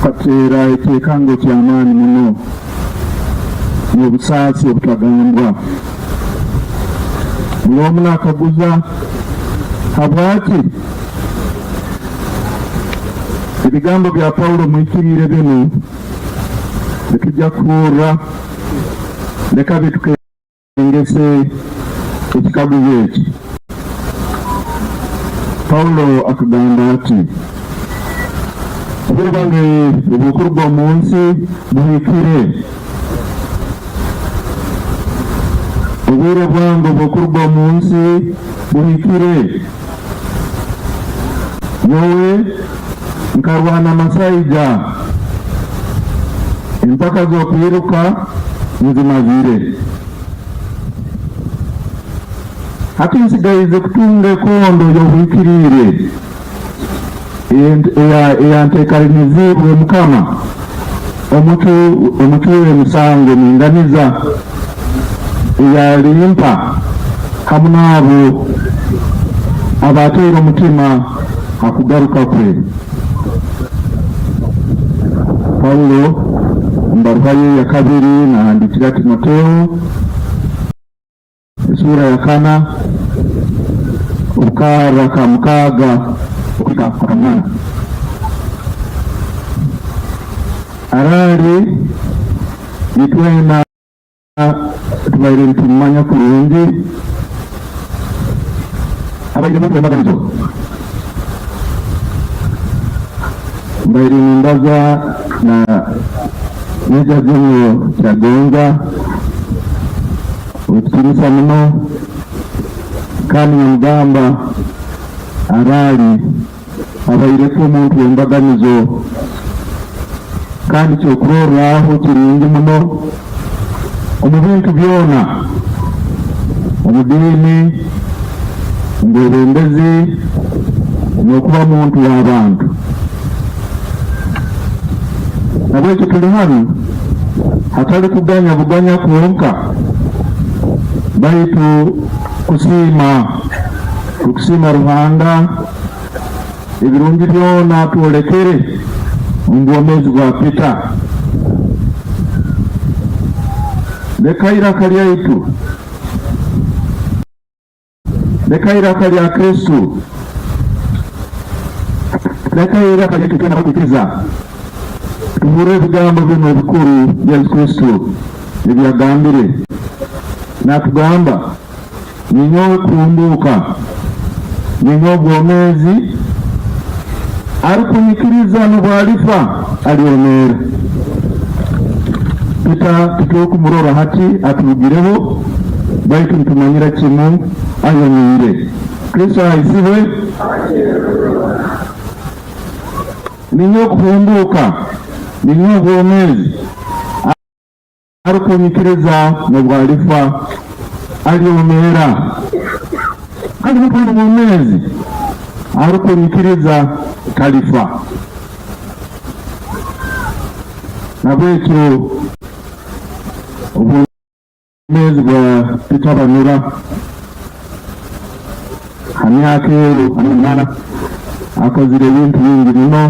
Tukateera ekyekango ky'amaani muno n'obusaasi obutagambwa. Buli omu nakaguza, Habwaki? Ebigambo bya Paulo omuhikiriire binu nitujja kuhurra leka bitukengese ekikaguzo eki. Paulo akagamba ati, Obwire bwange obw'okuruga omu nsi buhikire. Obwire bwange obw'okuruga omu nsi buhikire. Nyowe nkarwana amasaija, empaka z'okwiruka nzimazire. Hati nsigaize kutunga ekondo y'obuhikiriire eyanteekaniriziibwe Mukama, omucwi w'emisango ninganiza, ei alimpa hamu n'abo abaataire omutima ha kugaruka kwe. Paulo omu baruha ye eyakabiri naahandiikira Timoteo. Esuura ya kana, obukarra ka mukaaga okuhika akamunaana. Araali itwena tubaire nitumumanya kurungi, abaire muntu w'embaganizo. Mbaire nimbaza na Major General Kyagonza. Ow'ekitiinisa muno, kandi namugamba araali abaireku omuntu w'embaganizo kandi kyokurorraho kirungi muno omu bintu byona, omu diini, omu bwebembezi, n'okuba muntu w'abantu. Nabwekyo tuli hanu hatali kuganya buganya kwonka, baitu kusiima, tukusiima Ruhanga ebirungi byona atwolekere omu bwomeezi bwa Peter. Leka iraka lyaitu. Leka eiraka lya Kristo, leka eiraka lyaitu itwena abarukwikiriza tuhurre ebigambo binu ebikuru Yesu Kristo ebi yagambire natugamba, Ninyowe kuhumbuuka, ninyowe bwomeezi, arukunyikiriza nobwalifa alyomeera. Peter titurukumurora hati aturugireho, baitu nitumanyira kimu ayomiire. Kristo ahaisibwe. Ninyowe kuhumbuuka, ninyowe obwomeezi, arukunyikiriza nobwalifa alyomeera. Kandi omuntu weena omwomeezi arukunyikiriza talifa. Nabwekyo obwomeezi bwa Peter Banura ha myaka eyo 48 akozire ebintu bingi muno,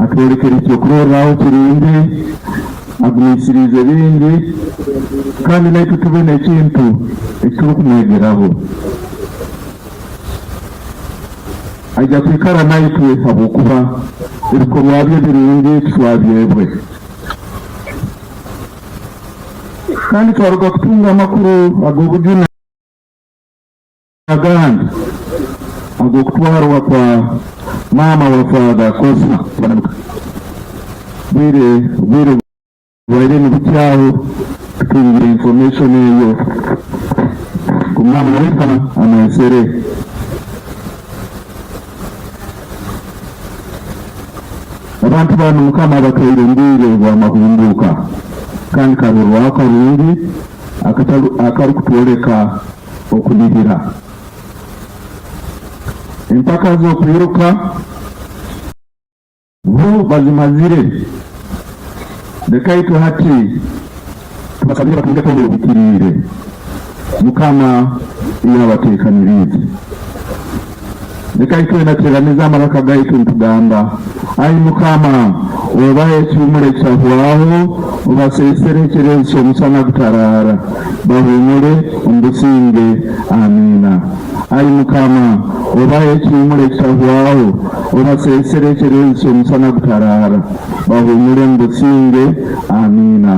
atwolekere ekyokurorraho kirungi, agumiisiriize bingi kandi naitwe tube n'ekintu ekiturukumwegeraho. Aija kwikara naitwe habwokuba ebikorwa bye ebirungi titwabyebwe. Kandi twaruga kutunga amakuru ag'obujune agandi ag'okutwarwa kwa maama wa Father Cosma Bananuka. Bwire obwire bwaire nibukyaho tutungire information eyo ngu maama wenka amwesere. Abantu banu Mukama abatwaire omu bwire bw'amahumbuuka kandi karorwaho karungi akarukutwoleka okunihira. Empaka z'okwiruka. Bo bazimazire, leka itwe hati tubasabire batunge ekondo ey'obuhikiriire Mukama ei abateekaniriize. Leka itwena tuteranize amaraka gaitu nitugamba, Ai Mukama, obahe ekihuumuro ekitahwaho, obaseesere ekyererezi ky'omusana gutaraara, bahuumure omu businge. Amiina. Ai Mukama, obahe ekihuumuro ekitahwaho, obaseesere ekyererezi ky'omusana gutaraara, bahuumure omu businge. Amiina.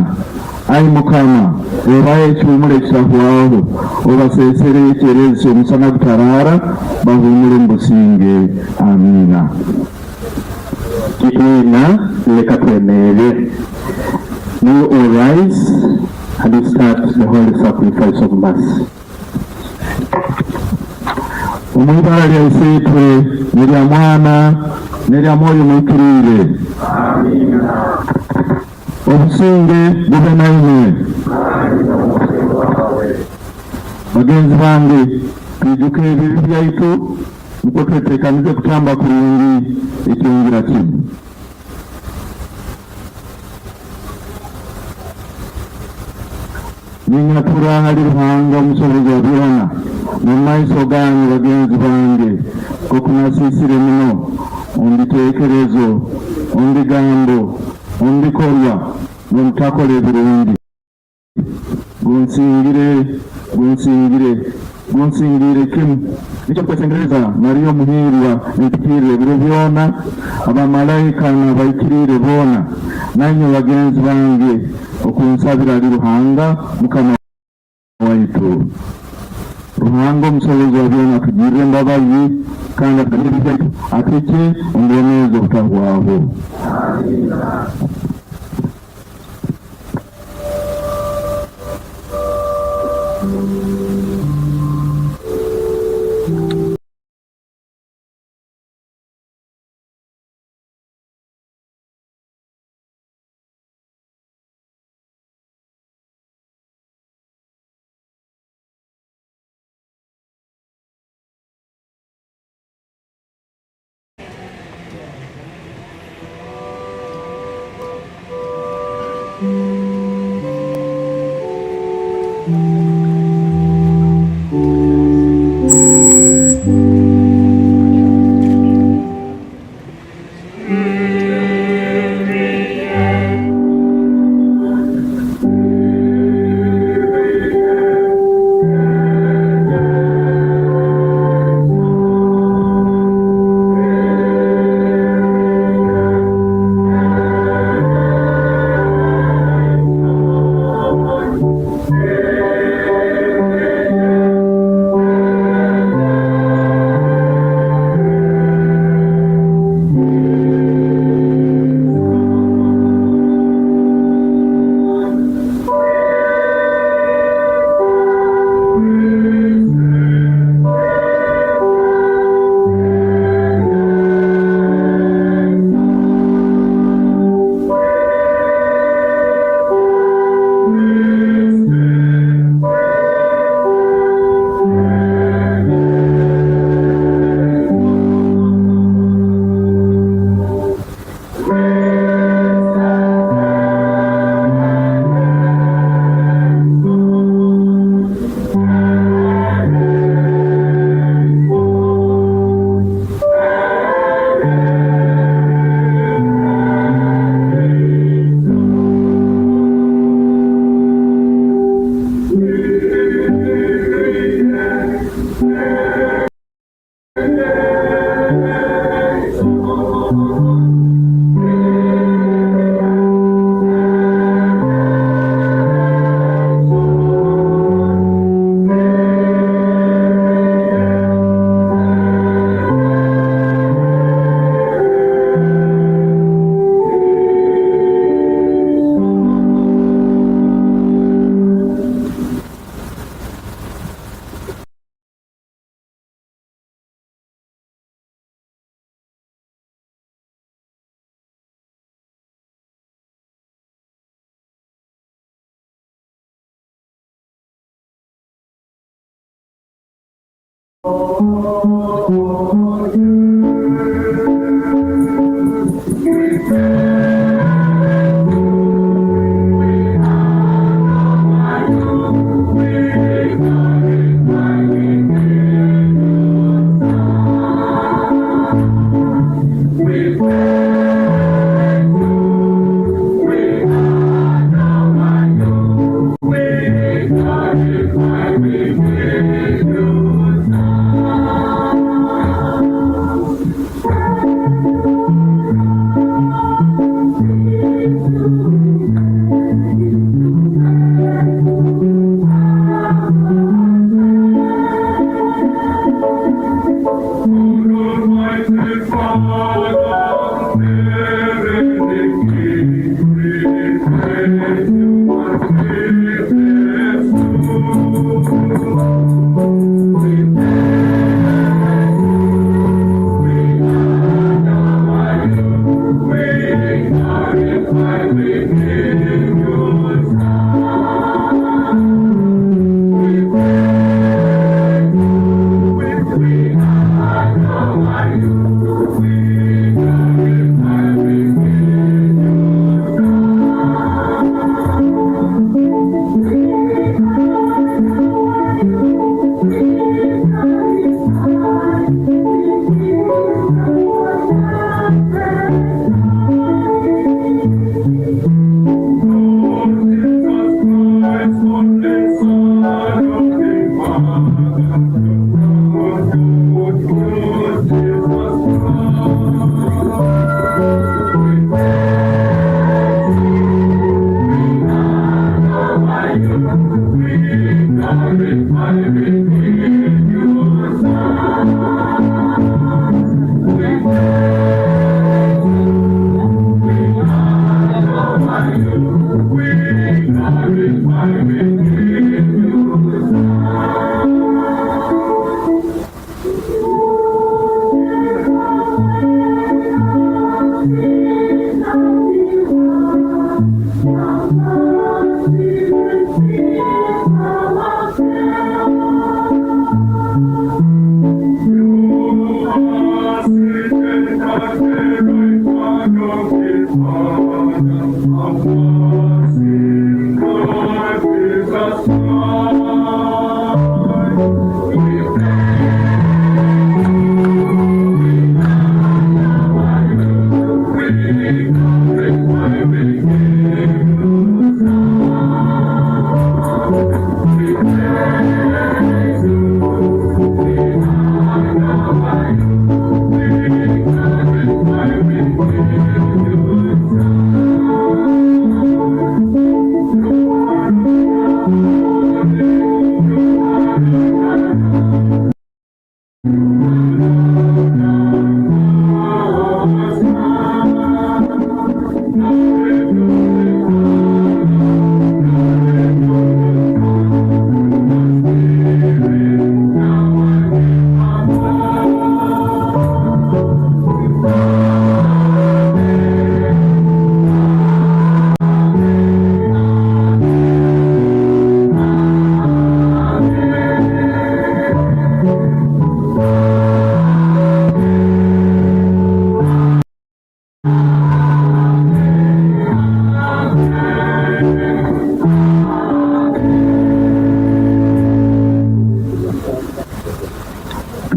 Ai Mukama, obahe ekihuumuro ekitahwaho, obaseesere ekyererezi ky'omusana gutaraara, bahuumure omu businge. Amiina. Itwena leka twemerre. May we all rise and we start the holy sacrifice of Mass. Omu ibara lya Isiitwe, n'erya Mwana, n'erya Mwoyo Muhikiriire. Obusinge bube naimwe. Bagenzi bange, twijuke ebibi byaitu nukwo twetekanize kutamba kurungi ekyonzira kinu. Ninyatura hali Ruhanga Omusobozi wa byona, n'omu maiso ganyu bagenzi bange, nk'oku nasiisire muno omu biteekerezo, omu bigambo, omu bikorwa, n'omu kutakora ebirungi. Gunsingire, gunsingire, gunsingiire kimu. Nikyo ndikwesengereza Mariya Omuhiirwa empikirire ebiro byona, abamalaika n'abahikiriire boona, nainywe bagenzi bange okunsabira hali Ruhanga Mukama waitu. Ruhanga Omusobozi wa byona atugirire embabazi kandi atuganyire ebibi byaitu, atuhikye omu bwomeezi obutahwaho.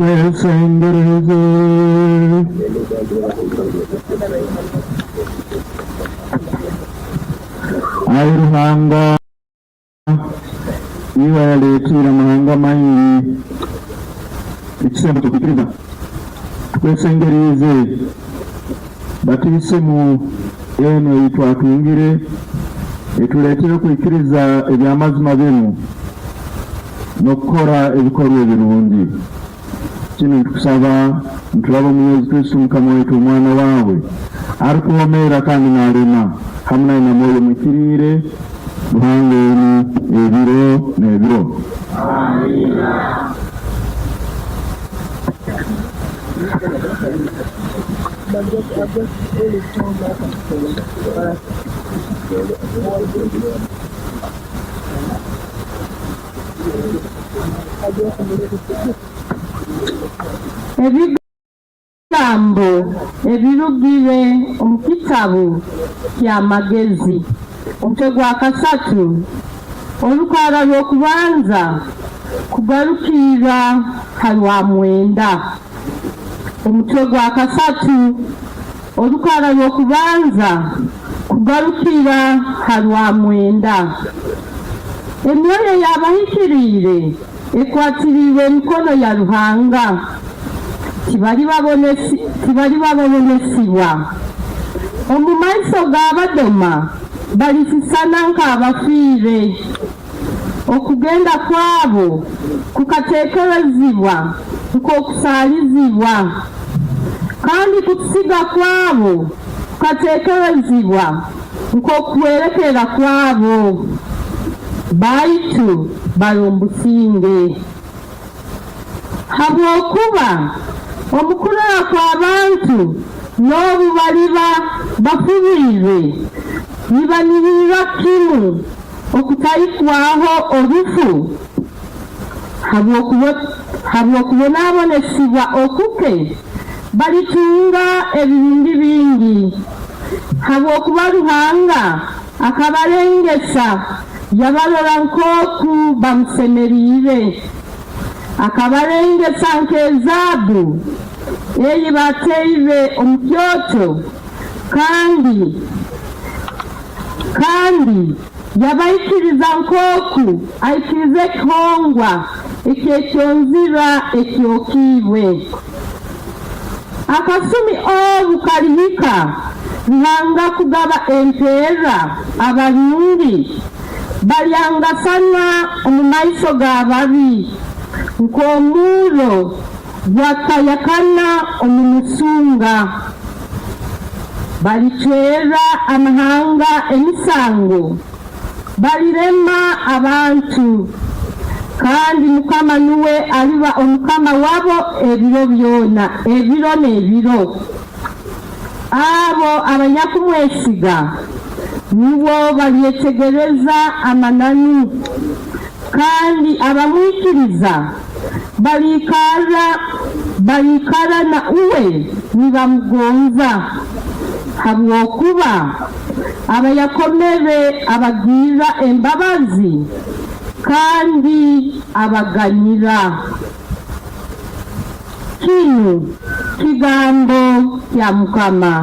Twesengereze. Ai Ruhanga, iwe yaleetiire amahanga maingi ekisembo ky'okwikiriza, tukwesengeriize batiisimu enu ei twatungire etuleetere okwikiriza eby'amazima binu n'okukora ebikorwa ebirungi. Kinu nitukusaba nituraba omu Yesu Kristo Mukama waitu Omwana waawe, arikwomeera kandi naalema hamu naiwe na Mwoyo Muhikiriire, Ruhanga omu ebiro n'ebiro. Ebigambo ebirugire omu kitabu ky'Amagezi, omutwe gwa kasatu, orukarra rw'okubanza kugarukirra ha rwamwenda. Omutwe gwa kasatu, orukarra rw'okubanza kugarukira ha rwamwenda. Emyoyo y'abahikiriire ekwatiriirwe emikono ya Ruhanga, tibaliba babonesibwa. Omu maiso g'abadoma balisisana nk'abafiire. Okugenda kwabo kukateekerezibwa nk'okusaalizibwa, kandi kutusiga kwabo kukateekerezibwa nk'okuhwerekerra kwabo, baitu bali omu businge. Habwokuba omu kurora kw'abantu n'obu baliba bafubiirwe, nibanihirra kimu okutahikwaho orufu habw'okubonabonesibwa okuke, balitunga ebirungi bingi, habwokuba Ruhanga akabalengesa yabarora nkooku bamusemeriire. Akabalengesa nk'ezaabbu ei baataire omu kyoto kandi kandi yabaikiriza nkooku aikiriza ekihongwa eky'ekyonzira ekyokiibwe. Akasumi obu kalihika Ruhanga kugaba empeera abarungi, balyangasana omu maiso g'ababi, nk'omurro gwakayakana omu musunga. Balicwera amahanga emisango, balirema abantu, kandi Mukama nuwe aliba omukama wabo ebiro byona, ebiro n'ebiro. Abo abanyakumwesiga nibo balyetegereza amananu, kandi abamwikiriza baliikara baliikara na uwe nibamugonza, habwokuba abayakomere abagirra embabazi kandi abaganyira. Kinu kigambo kya Mukama.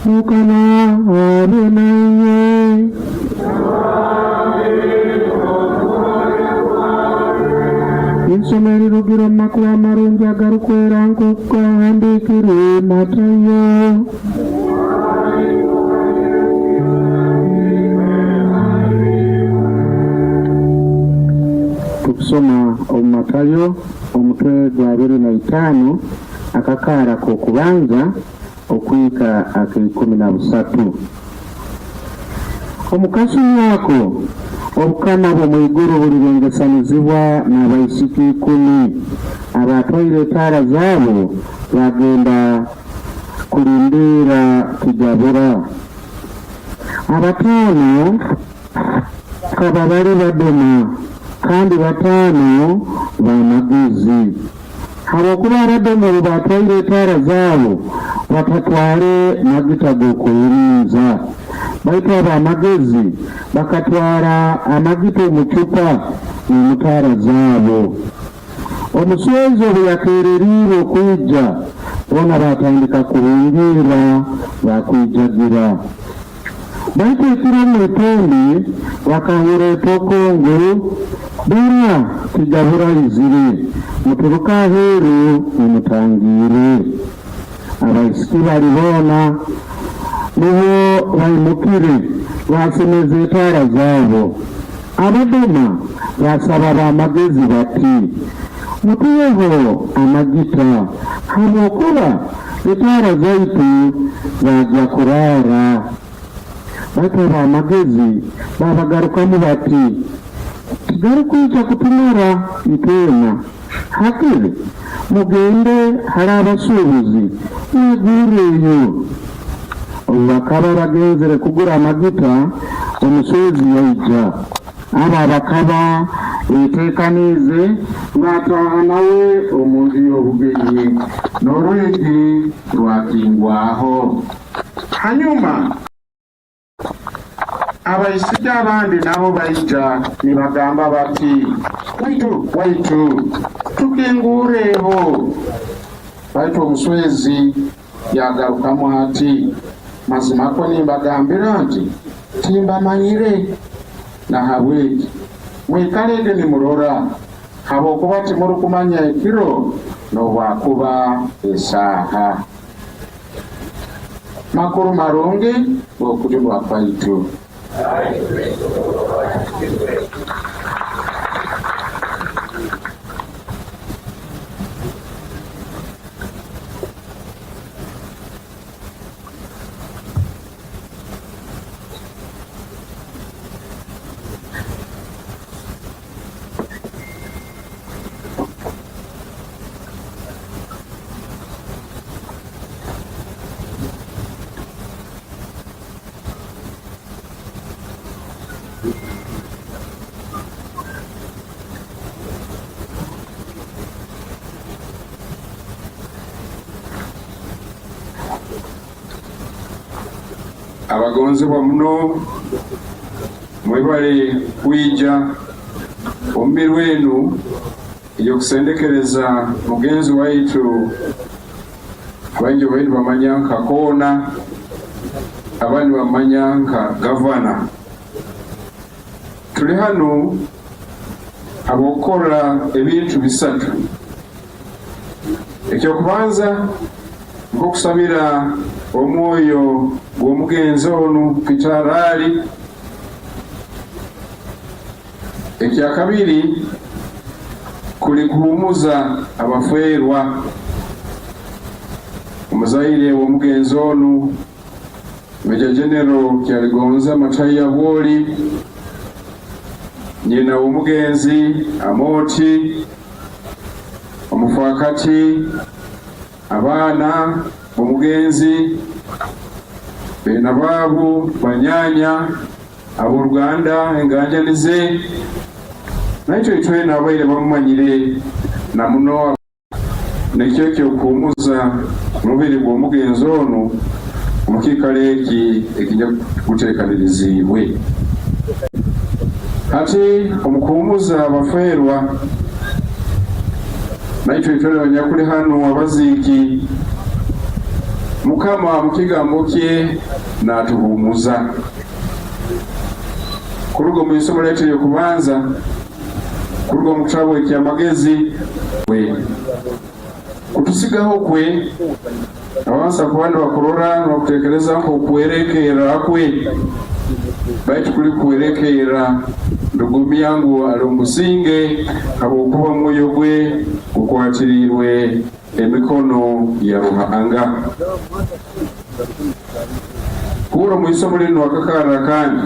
Mukama abe naiwe. Ensoma erirugire omu makuru amarungi agarikwera nk'oku gahandiikirwe Matayo. Tukusoma omu Matayo omutwe gwa 25 akakaara k'okubanza okuhika ak'eikumi na busatu. Omu kasumi ako, obukama bw'omu iguru bulirengesanizibwa n'abaisiki ikumi abaatwaire etaara zaabo baagenda kulindirra kigabura. Abataano bakaba bali badoma kandi bataano b'amagezi. Habwokuba abadoma obu baatwaire etaara zaabo, batatwale magita g'okwerinza. Baitu ab'amagezi bakatwara amagita omu cupa n'omu taara zaabo. Omuswezi obu yakereriirwe okwija, boona baatandika kuhungiirra baakwijagira. Baitu ekiro omu itumbi bakahurra etoko ngu, Dora, kigabura aizire, muturuke aheeru mumutangiirre. Abaisiki bali boona nubwo baimukire, baasemeza etaara zaabo. Abadoma baasaba ab'amagezi bati, Mutuheho amagita, habwokuba etaara zaitu zaagya kuraara. Baitu ab'amagezi baabagarukamu bati, Tigarukwija kutumara itwena. Hakire mugende hali abasuubuzi mwegurreyo. Obu bakaba bagenzere kugura amagita, omuswezi yaija. Abo abakaba beeteekaniize baataaha nawe omu nju y'obugenyi, n'orwigi rwakingwaho. Hanyuma abaisiki abandi nabo baija nibagamba bati, Waitu, waitu, tukingurreho. Baitu omuswezi yagarukamu ati, Mazimakwo nimbagambira nti, Timbamanyire. Nahabweki mwikalege nimurora, habwokuba timurukumanya ekiro noobwakuba esaaha. Makuru marungi g'okujunwa kwaitu. Abagonzebwa muno mwebale kwija omu mirwa enu ey'okusendekereza mugenzi waitu abaingi babaire nibamanya nka Koona abandi nibamumanya nka Gavana. Tuli hanu habw'okukora ebintu bisatu. Eky'okubanza nk'okusabira omwoyo gw'omugenzi onu Peter Araali. Ekyakabiri kuli kuhumuza abafeerwa. Omuzaire w'omugenzi onu Major General Kyaligonza Matayo Abwoli, nyina w'omugenzi Amooti, omufaakati, abaana b'omugenzi, beena baabu, banyaanya, ab'oruganda, enganjani ze, naitwe itwena ababaire bamumanyire na muno. Nikyo eky'okuhuumuza omubiri gw'omugenzi onu omu kiikaro eki ekinyakuteekaniriziibwe. Hati omu kuhuumuza abafeerwa, naitwe itwena abanyakuli hanu abaziiki, Mukama omu Kigambo kye naatuhuumuza. Kuruga omu isomo lyaitu ery'okubanza, Kuruga omu kitabu eky'amagezi kwe. Kutusigaho kwe, nabaasa kuba nibakurora nibakutekereza nk'okuhwerekerra kwe, baitu kuli kuhwerekerra nigumya ngu ali omu businge habwokuba omwoyo gwe gukwatiriirwe emikono ya Ruhanga. Kuhurra omu isomo linu akakarra akandi.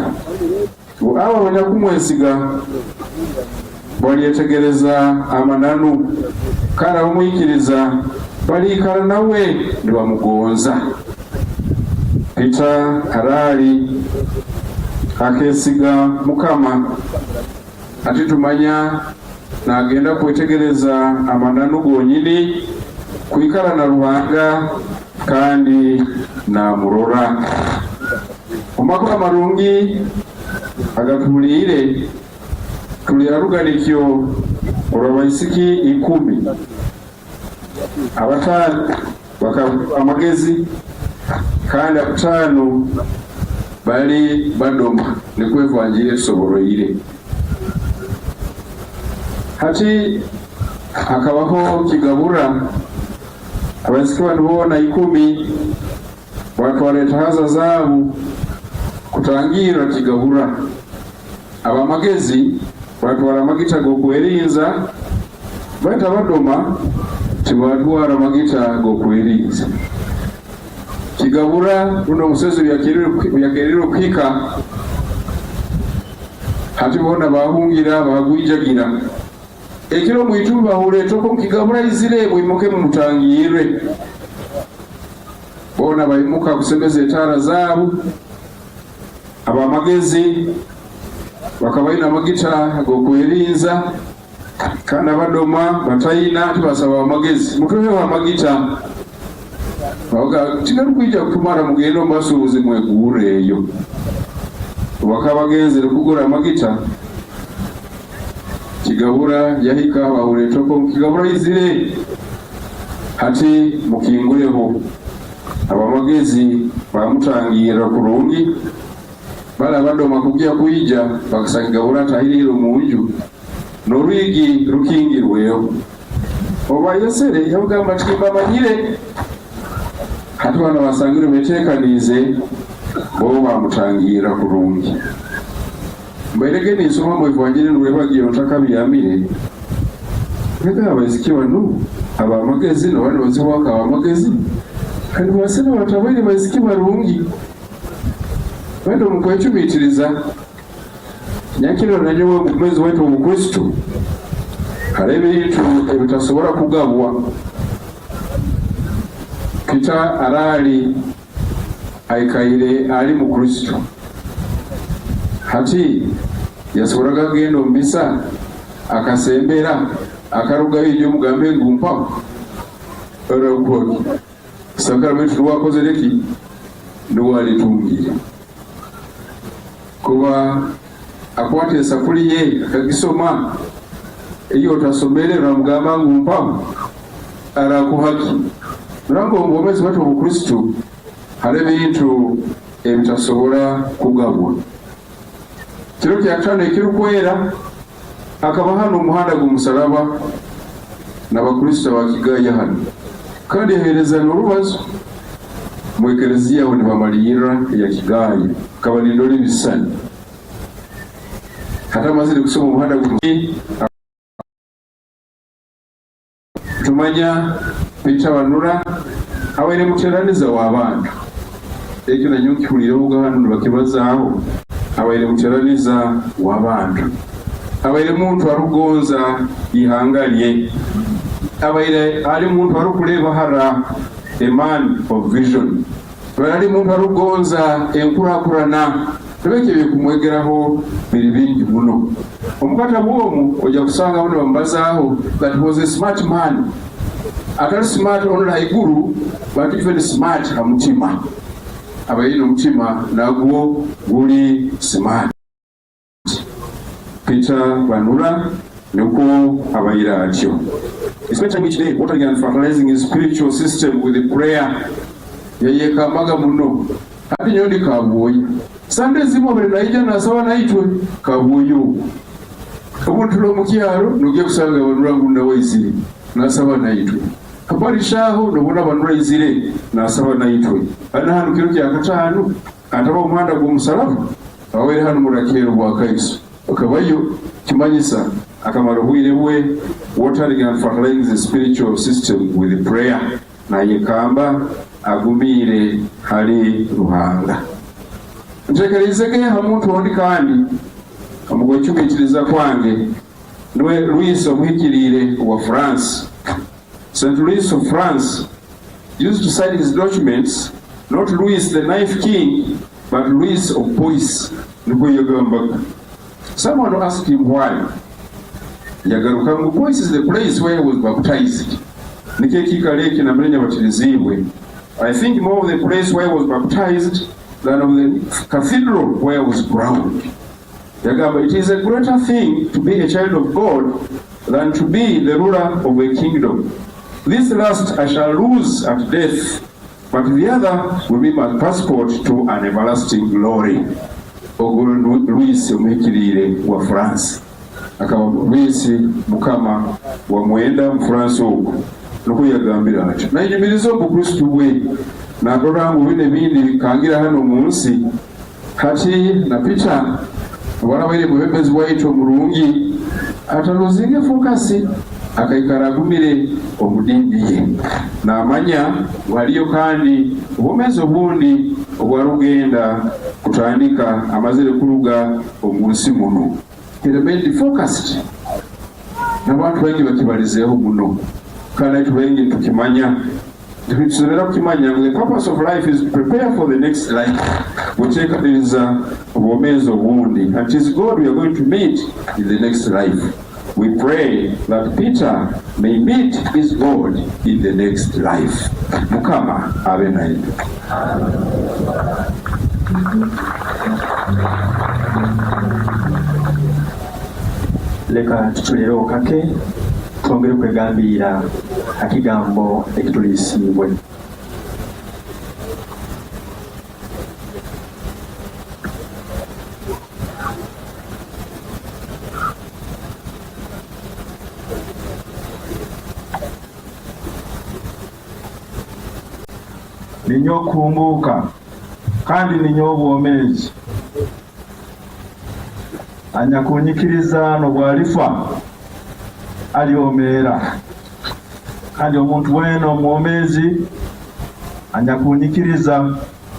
Ngu abo abanyakumwesiga balyetegereza amananu, kandi abamwikiriza baliikara nawe nibamugonza. Peter Araali. Akeesiga Mukama. Hati tumanya nagenda kwetegereza amananu gonyini, kwikara na Ruhanga kandi namurora. Omu makuru amarungi agatuhuliire, tuli ha ruganikyo orw'abaisiki ikumi. Abataano bakaba b'amagezi kandi abataano bali badoma, nikwo evanjiri etusoboroire. Hati hakabaho kigabura, abaisiki banu boona ikumi batwara etaaza zaabu kutangirra kigabura. Ab'amagezi batwara amagita g'okwerinza, baitu abadoma tibatwara magita g'okwerinza. Kigabura rundi omusezi obu yakererwe kuhika, hati boona baahungira baagwijagira. Ekiro omu itumbi bahurra etoko ngu Kigabura aizire, mwimuke mumutangirre. Boona baimuka kusemeza etaara zaabu. Ab'amagezi bakaba baine amagita g'okwerinza, kandi abadoma bataina. Tibasaba ab'amagezi, Mutuheho amagita. Babaga, Tigarukwija kutumara, mugende omu basuubuzi mwegurreeyo. Obu bakaba bagenzere kugura amagita, Kigabura yahika, bahurra etoko ngu Kigabura aizire. Hati mukinguleho. Abamagezi baamutangirra kurungi, bali abadoma kugya kwija bakasanga Kigabura atahiriire omu nju, n'orwigi rukingirweho. Obu baayesere, yabagamba ati, Timbamanyire. Hati banu abasangirwe beeteekaniize, bo baamutangirra kurungi. Mbairege ninsoma omu Evanjiri nurwebagyo ntakabyamire, mbega abaisiki banu ab'amagezi nibaba nibazibwa nk'ab'amagezi kandi nibasana batabaire baisiki barungi. Baitu omu kwecumitiriza, nyakiro na nyowe omu bwomezi bwaitu obw'Obukristo, hariho ebintu ebitasobora kugabwa. Peter arali aikaire ali Mukristo. Hati yasoboraga kugenda omu misa akasembera akarugayo aije omugambe ngu mpaho? Orakuhoki? Sakaramento nuwe akozere ki? Nuwe alitungire. Kuba akwata esapuli ye akagisoma, ei otasomere oramugamba ngu mpaho? Arakuha ki? Rora ngu omu bwomeezi bwaitu obw'Obukristo hariho ebintu ebitasobora kugabwa. Kiro kyakataano ekirukwera, akaba hanu omu muhanda gw'omusalaba n'Abakristo aba Kigaya hanu kandi yaheereza n'orubazo omu Ekereziya aho nibamalirra eya Kigaya. Nkaba nindora ebisisani. Hati amazire kusoma omuhanda gw'omusalaba. Tumanya Peter Banura abaire muteraniza w'abantu. Ekyo nanyowe nkihuliirehoga hanu nibakibazaaho. Abaire muteraniza w'abantu. Abaire muntu arukugonza ihanga lye. Abaire ali muntu arukuleeba hara, a man of vision. Abaire ali muntu arukugonza enkurakurana. Nobwekyo eby'okumwegeraho biri bingi muno. Omu katabu omu oija kusangamu nibamubazaaho that he was a smart man. Atali smart only haiguru but even smart ha mutima. Abaire aine omutima nagwo guri smart. Peter Banura nikwo abaire atyo. He spent time each day watering and fertilizing his spiritual system with prayer. Yayekambaga muno. Hati nyowe ndi Kabwoya. Sande ezimu abaire naija nasaba naitwe, Kabwoya ogu. Obundi turi omu kyaro nogiya kusanga Banura ngu nawe aizire nasaba naitwe. Ha parish aho nobona Banura aizire nasaba naitwe. Hati nahanu kiro kyakataano ataba omu muhanda gw'omusalaba awaire hanu Murakeero Bwakaiso akabayo kimanyisa akamara obwire bwe watering and fertilizing the spiritual system with prayer. Nayekamba agumiire hali Ruhanga. Ntekereizege ha muntu ondi kandi omu kwecumitiriza kwange nuwe Louis Omuhikiriire owa France. Saint Louis of France used to sign his documents not Louis the Knife King but Louis of Poise. Nukwo yagambaga. Someone asked him why. Yagarukamu ngu Bboisi is the place where I was baptized. Nikyo ekiikaro eki nambere nyabatiriziibwe. I think more of the place where I was baptized than of the cathedral where I was crowned. Yagamba, It is a greater thing to be a child of God than to be the ruler of a kingdom. This last I shall lose at death, but the other will be my passport to an everlasting glory. Ogu Louis Omuhikiriire wa France. Akaba Louis Mukama wa mwenda omu France ogu nukwo yagambire atyo. Nayejumiriza omu Bukristo bwe, narora ngu binu ebindi bikangira hanu omu nsi. Hati na Peter obu arabaire mwebembezi waitu omurungi, ataluzinge fokasi, akaikara agumire omu diini ye. Namanya ngu haliyo kandi obwomeezi obundi obu arukugenda kutandika amazire kuruga omu nsi munu. He remained focused. N'abantu baingi bakibalizeeho muno kandi naitwe baingi nitukimanya. Nitusemeriire kukimanya ngu the purpose of life is to prepare for the next life, kuteekaniriza obwomeezi obundi, and it is God we are going to meet in the next life. We pray that Peter may meet his God in the next life. Mukama abe naitwe. Leka tuculeereho kake twongere kwegambiira ha kigambo ekituliisiibwe. Ninyowe okuhumbuuka, kandi ninyowe obwomeezi. Anyakunyikiriza n'obu alifa, alyomeera, kandi omuntu weena omwomeezi anyakunyikiriza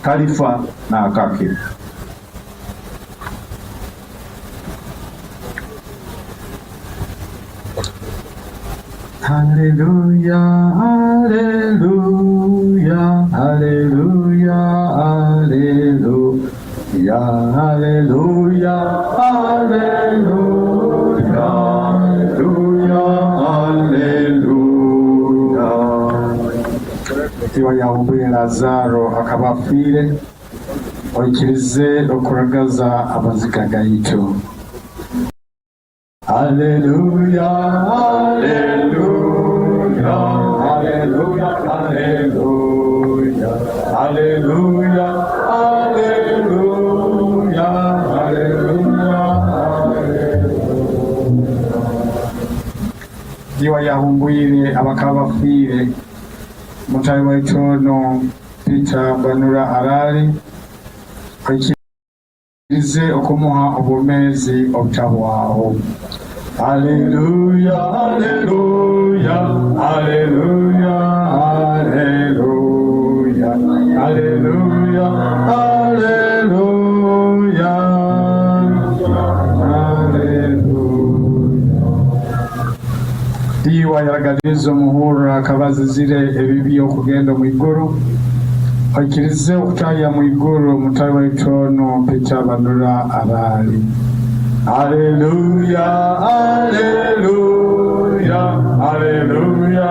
talifa n'akake. Haleluya, haleluya, haleluya, haleluya, haleluya, haleluya, haleluya, haleluya. Tiba yahumbwire Lazaaro akaba afiire, oikirize okuragaza amaziga gaitu. Haleluya, haleluya, haleluya, haleluya, haleluya, haleluya, haleluya, haleluya. Iwe ayahumbwire abakaba bafiire, mutaahi waitu onu Peter Banura Araali, oikirize okumuha obwomeezi obutahwaho. Haleluya, haleluya, haleluya, haleluya, haleluya, haleluya, haleluya. Iwe ayaraganiize omuhurra akaba azizire ebibi okugenda omu iguru, Oikirize okutahya mu iguru mutahi waitu onu Peter Banura Araali. Aleluya, aleluya, aleluya,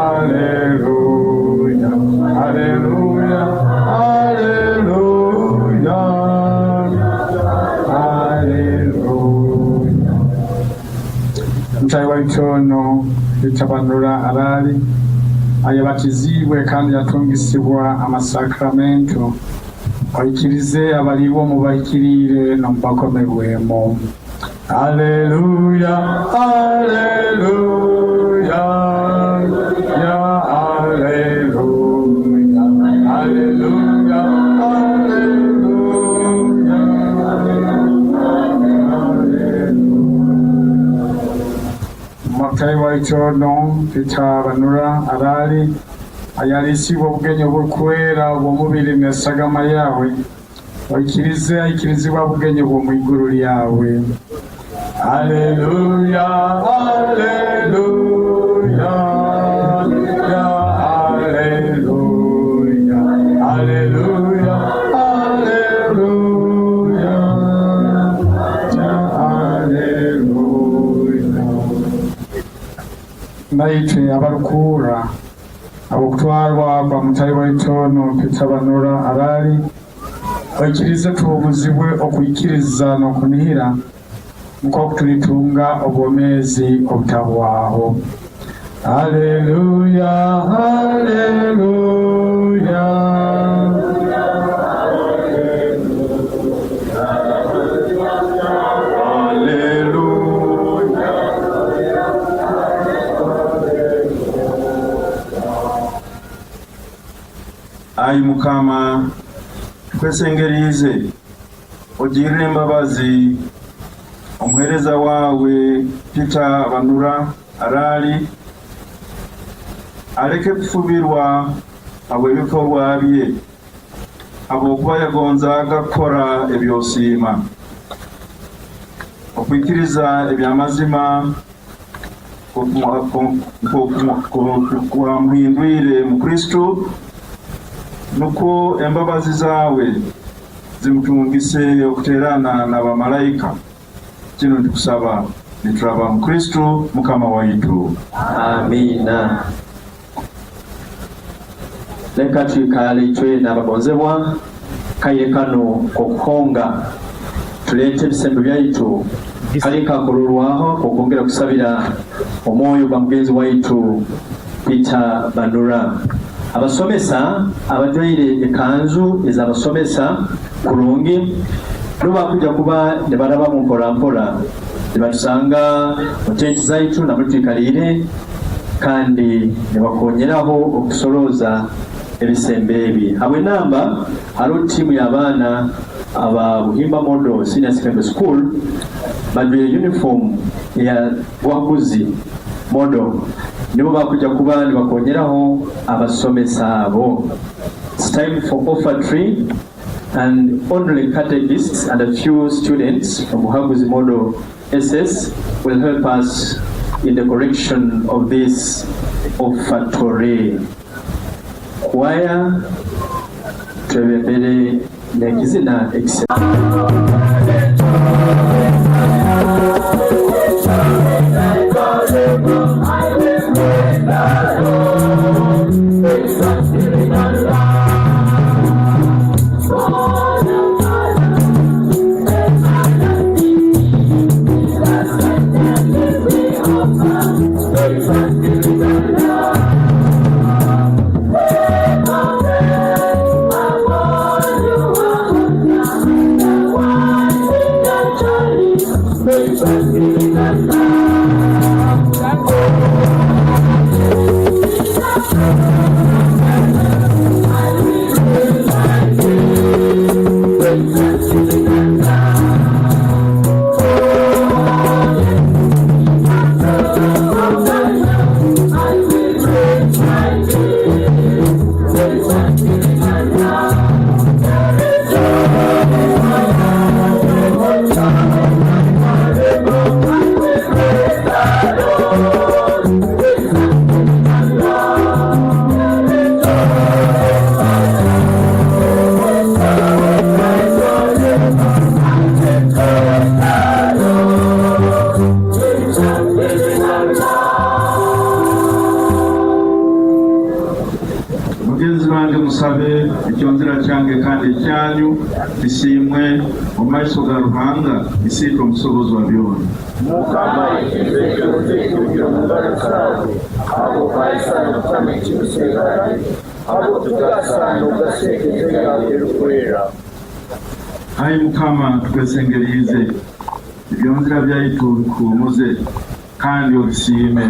aleluya, aleluya, aleluya, aleluya. Mutahi waitu onu Peter Banura Araali ayabatiziibwe kandi yatungisibwa amasakramentu, oikirize abalibwe omu bahikiriire n'omu bakomerwemu. Aleluya, aleluya, ya aleluya, aleluya, aleluya, aleluya. Mutahi waitu onu Peter Banura Araali ayaliisibwa obugenyi oburikwera obw'omubiri n'esagama yaawe, oikirize aikirizibwa obugenyi bw'omu iguru ryawe. Aleluya, aleluya, ya aleluya, aleluya, aleluya. Naitwe abarikuhurra habw'okutwarwa kwa mutaahi waitu onu Peter Banura Araali, oikirize tuhumuzibwe okwikiriza n'okunihira nk'oku tulitunga obwomeezi obutahwaho. Haleluya! Haleluya! Ai Mukama, tukwesengeriize, ogirire embabazi omuheereza waawe Peter Banura Araali, aleke kufubirwa habw'ebikorwa bye, habwokuba yagonzaaga kukora ebi osiima. Okwikiriza eby'amazima nk'oku kwamuhindwire Mukristo, nukwo embabazi zaawe zimutungise okuteerana na bamalaika. Kinu nitukusaba nituraba omu Kristo Mukama waitu. Amiina. Leka twikaale itwena abagonzebwa kaire kanu k'okuhonga, tuleete ebisembo byaitu kali kakurorwaho k'okwongera kusabira omwoyo gwa mugenzi waitu Peter Banura. Abasomesa abajwaire ekanzu ez'abasomesa kurungi nibo bakwija kuba nibarabamu mpora mpora nibatusanga mu tenti zaitu nambere twikaliire kandi nibakonyeraho okusorooza ebisembo ebi. Habw'enamba haroho tiimu y'abaana aba Buhimba Model Senior Secondary School bajwaire yunifoomu eya Bwaguzi Model nibo bakwija kuba nibakonyeraho abasomesa abo. It's time for offertory and only catechists and a few students from Buhaguzi Model SS will help us in the correction of this offertory. Choir twebembere n'ekizina ekise. Bagenzi bange musabe ekyonzira kyange kandi ekyanyu kisiimwe omu maiso ga Ruhanga Isiitwe omusobozi wa byona. Mukama aikirize ekyonzira ekirugire omu ngaro zaawe, ahabw'okuhaisa Mukama ekitiinisa ibara rye, ahabw'okutugaasa n'okugaseeka enju yaawe erikwera. Ai Mukama, tukwesengeriize, ebyonzira byaitu obikuhumuze kandi obisiime.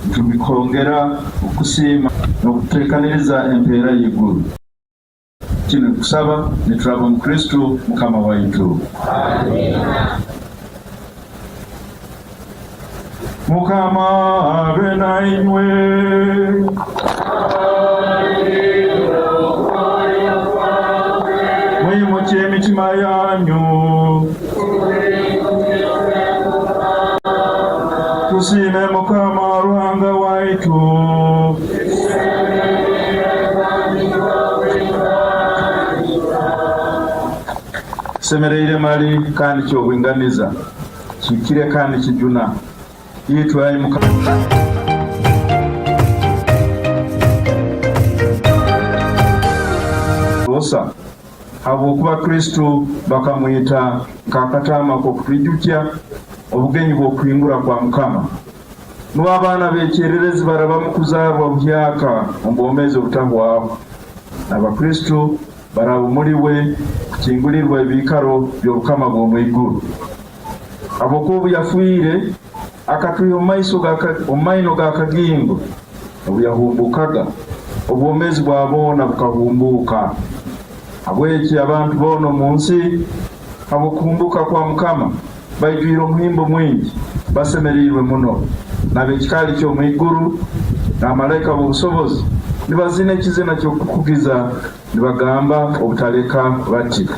Nitubikongera okukusiima n'okututeekaniriza empeera y'eiguru. Kinu nitukusaba nituraba omu Kristo Mukama waitu. Mukama abe nainywe. Mwimukye emitima yanyu. Tusiime Mukama Ruhanga waitu. Kisemereire mali kandi ky'obwinganiza, kihikire kandi kijuna. Itwe, ai Mukama. busa, habwokuba Kristo bakamwita nk'akataama k'okutwijukya obugenyi bw'Okuhingura kwa Mukama. Nubo abaana b'ekyererezi barabamu kuzaarwa buhyaka omu bwomeezi obutahwaho, n'Abakristo baraba omuli we kukingulirwa ebiikaro by'obukama bw'omu iguru. Habwokuba obu yafiire, akatwiha omu maiso omu maino g'akagingo, obu yahumbuukaga, obwomeezi bwa boona bukahumbuuka. Habweki abantu boona omu nsi, habw'okuhumbuuka kwa Mukama, baijwire omuhimbo mwingi, basemeriirwe muno. N'ab'ekikaali ky'omu iguru n'amalaika b'obusobozi nibazina ekizina ky'okukugiza nibagamba obutaleka bati.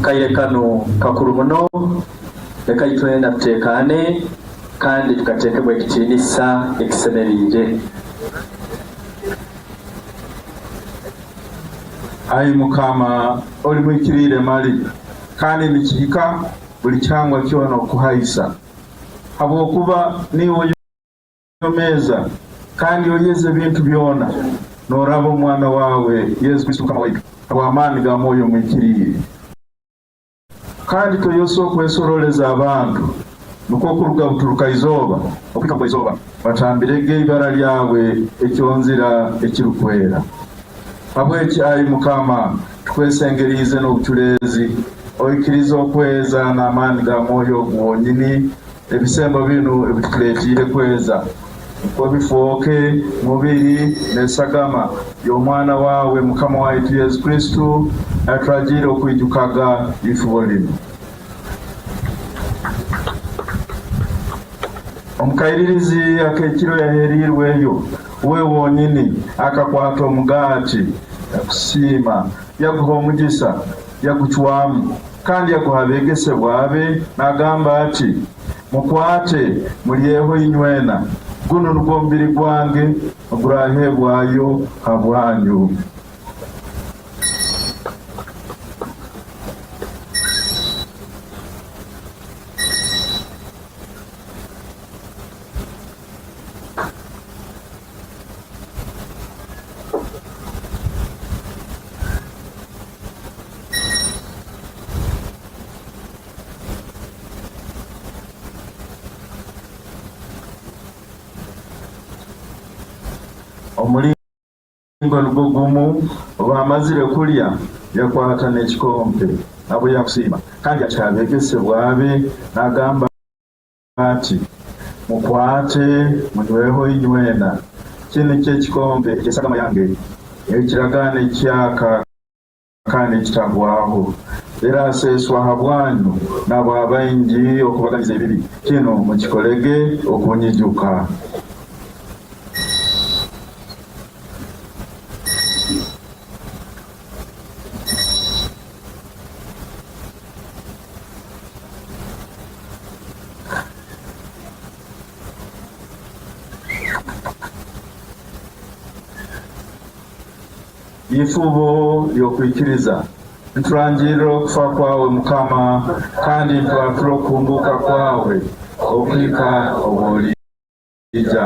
Kaire kanu kakuru muno, leka itwena tuteekaane kandi tukateekebwa ekitiinisa ekisemeriire. Ai Mukama, oli muhikiriire mali, kandi nikihika buli kihangwa kyona okukuhaisa, habwokuba niiwe oyomeeza kandi oyeza ebintu byona nooraba omu Mwana waawe Yesu Kristo Mukama waitu, habw'amaani ga Mwoyo Omuhikiriire. Kandi toyosa okwesoroleza abantu, nukwo okuruga buturuka-izooba okuhika bugwa-izooba batambirege ibara lyawe ekyonzira ekirukwera. Habweki, ai Mukama, tukwesengeriize n'obuculeezi, oikirize okweza n'amaani ga Mwoyo ogu wonyini ebisembo binu ebi tukuleetiire kweza, nukwo bifooke mubiri n'esagama y'Omwana waawe Mukama waitu Yesu Kristo, ayaturagiire okwijukaga ifubo linu. Omu kairirizi ak'ekiro yaheeriirweyo, we wonyini akakwata omugaati, yagusiima, yaguha omugisa, yagucwamu, kandi yaguha abeegesebwa be naagamba ati, Mukwate, mulyeho inywena, gunu nugwo mubiri gwange oguraaheebwayo habwanyu. Omulingo nugwo gumu, obu baamazire kulya, yakwata n'ekikompe, nabwo yakusiima, kandi yakiha abeegesebwa be naagamba ati, Mukwate, munyweho inywena, kinu nikyo ekikompe eky'esagama yange, ey'ekiragaano ekihyaka kandi ekitahwaho, eraaseeswa habwanyu n'abwa baingi okubaganyiza ebibi. Kinu mukikolege okunyijuka. Ifubo ly'okwikiriza. Niturangirira okufa kwawe Mukama, kandi nitwatura okuhumbuuka kwawe okuhika obu oriija.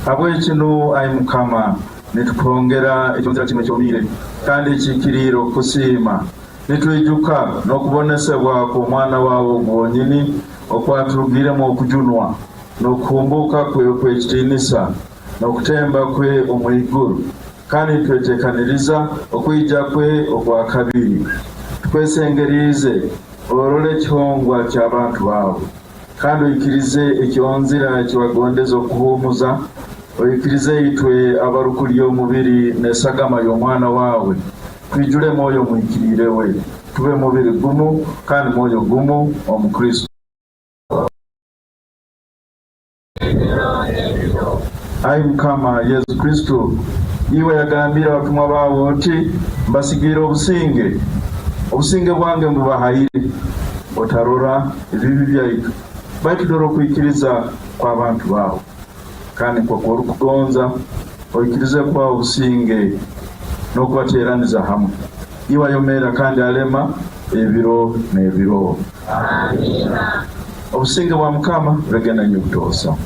Habweki nu, ai Mukama, nitukuhongera ekyonzira kinu ekyomiire kandi ekihikiriire okukusiima, nitwijuka n'okubonesebwa kw'Omwana waawe ogu wonyini okwaturugiiremu okujunwa, n'okuhumbuuka kwe okw'ekitiinisa, n'okutemba kwe omu iguru, kandi nitweteekaniriza okwija kwe okwa kabiri. Tukwesengeriize orole ekihongwa ky'abantu baawe, kandi oikirize ekyonzira eki wagondeze okuhuumuza, oikirize itwe abarukulya omubiri n'esagama y'Omwana waawe, twijule Mwoyo Omuhikiriire we, tube mubiri gumu kandi mwoyo gumu omu Kristo. Ai Mukama Yesu Kristo, iwe yagambiire abatumwa baawe oti, Mbasigiire obusinge, obusinge bwange mbubahaire. Otarora ebibi byaitu, baitu dora okwikiriza kw'abantu baawe. Kandi nk'oku orukugonza, oikirize kubaha obusinge n'okubateeraniza hamu. Iwe ayomeera kandi alema ebiro n'ebiro. Obusinge bwa Mukama bubege nainywe butoosa.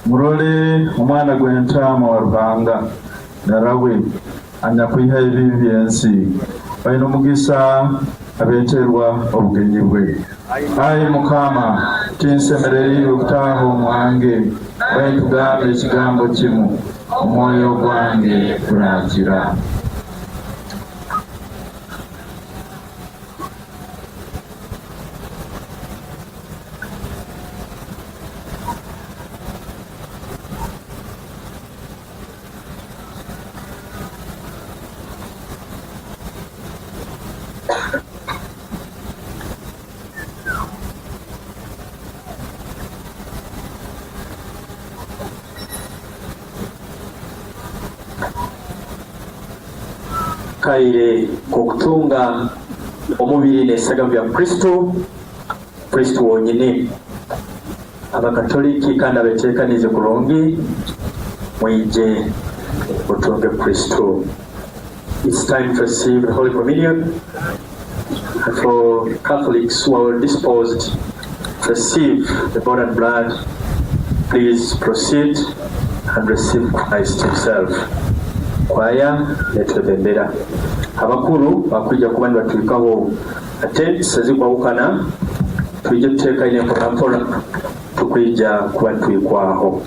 Murole Omwana gw'Entaama wa Ruhanga, darawe anyakwihaho ebibi by'ensi. Baine omugisa abeeterwa obugenyi bwe. Ai Mukama, tinsemereriirwe kutaaha omwange, baitu gamba ekigambo kimu, omwoyo gwange guraakira. Kaire k'okutunga omubiri n'esagama bya Kristo, Kristo wonyini. Abakatoliki kandi abeteekaniize kurungi, mwije mutunge Kristo. It's time to receive the Holy Communion and for Catholics who are well disposed to receive the body and blood, please proceed and receive Christ himself. Kwaya netwebembera. Abakuru bakwija kuba nibatuhikaho tents ezikwahukana twije tutekaine mpora mpora tukwija kuba nituhikwaho.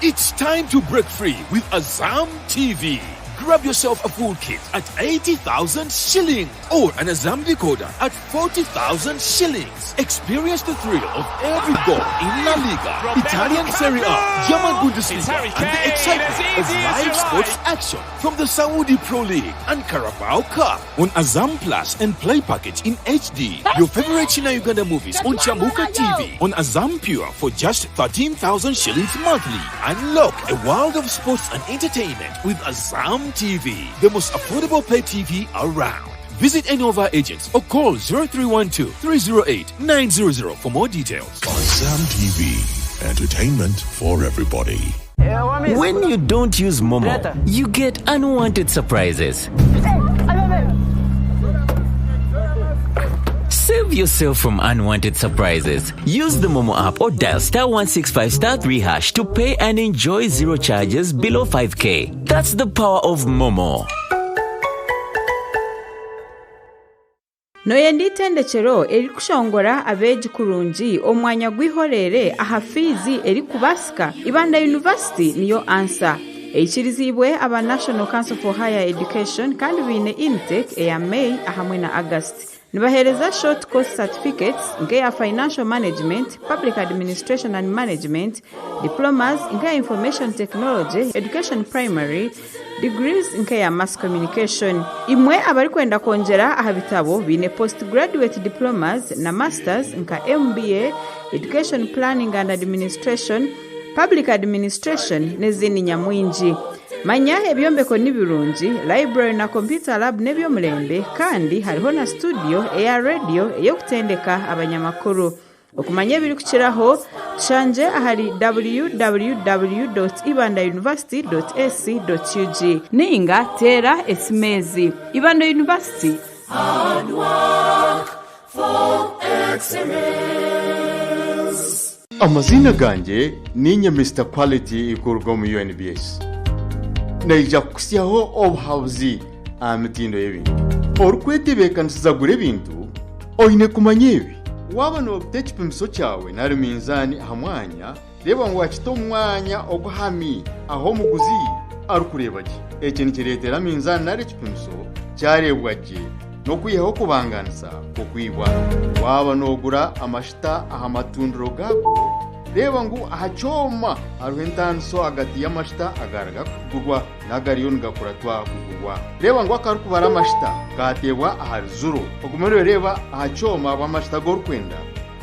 It's time to break free with Azam TV. Grab yourself a full kit at 80,000 shillings or an Azam decoder at 40,000 shillings. Experience the thrill of every goal in La Liga, Italian Serie A, German Bundesliga, and the excitement of live sports action from the Saudi Pro League and Carabao Cup on Azam Plus and Play Package in HD. Your favorite China Uganda movies on Chamuka TV on Azam Pure for just 13,000 shillings monthly. Unlock a world of sports and entertainment with Azam TV, the most affordable pay TV around. Visit any of our agents or call 0312 308 900 for more details. Azam TV, entertainment for everybody. When you don't use Momo, you get unwanted surprises. Save yourself from unwanted surprises. Use the Momo app or dial star 165 star 3 hash to pay and enjoy zero charges below 5k. That's the power of Momo. Nooyenda eitendekyero erikushongora abeegi kurungi omu mwanya gw'eihoreere aha fiizi erikubaasika? Ibanda University niyo ansa. Eikiriziibwe aba National Council for Higher Education kandi baine intake eya May ahamwe na August. Nibaheereza short course certificates nk'eya Financial Management, Public Administration and Management, Diplomas nk'eya Information Technology, Education Primary, Degrees nk'eya Mass Communication. Imwe abarikwenda kwongyera aha bitabo baine Post Graduate Diplomas na Masters nka MBA, Education Planning and Administration, Public Administration n'ezindi nyamwingi. Manya ebyombeko ni birungi, library na computer lab n'eby'omurembe kandi hariho na studio eya radio ey'okutendeka abanyamakuru. Okumanya ebirikukiraho, tushangye ahari www.ibandauniversity.ac.ug nainga teera esimu ezi, Ibanda University. Hard work for excellence. Amaziina gangye niinye Mister Quality kuruga omu UNBS. Naija kukutsyaho obuhabuzi aha mitindo y'ebintu. Orikwetebeekanisiza kugura ebintu, oine kumanya ebi. Waaba noota ekipimiso kyawe nari minzaani aha mwanya, reeba ngu waakita omu mwanya oguhami ahu omuguzi arikureeba gye. Eki nikireetera minzaani nari ekipimiso kyareebwa gye n'okwihaho okubangaanisa kw'okwibwa. Waaba noogura amashita aha matundiro gaago, reeba ngu aha kyoma hariho entaaniso ahagati y'amashita agaraga kugurwa n'agariyo nigakuratwa kugurwa. Reeba ngu akarikubara amashita kaateebwa ahari zuro. Ogume nooreeba aha kyoma bw'amashita agu orikwenda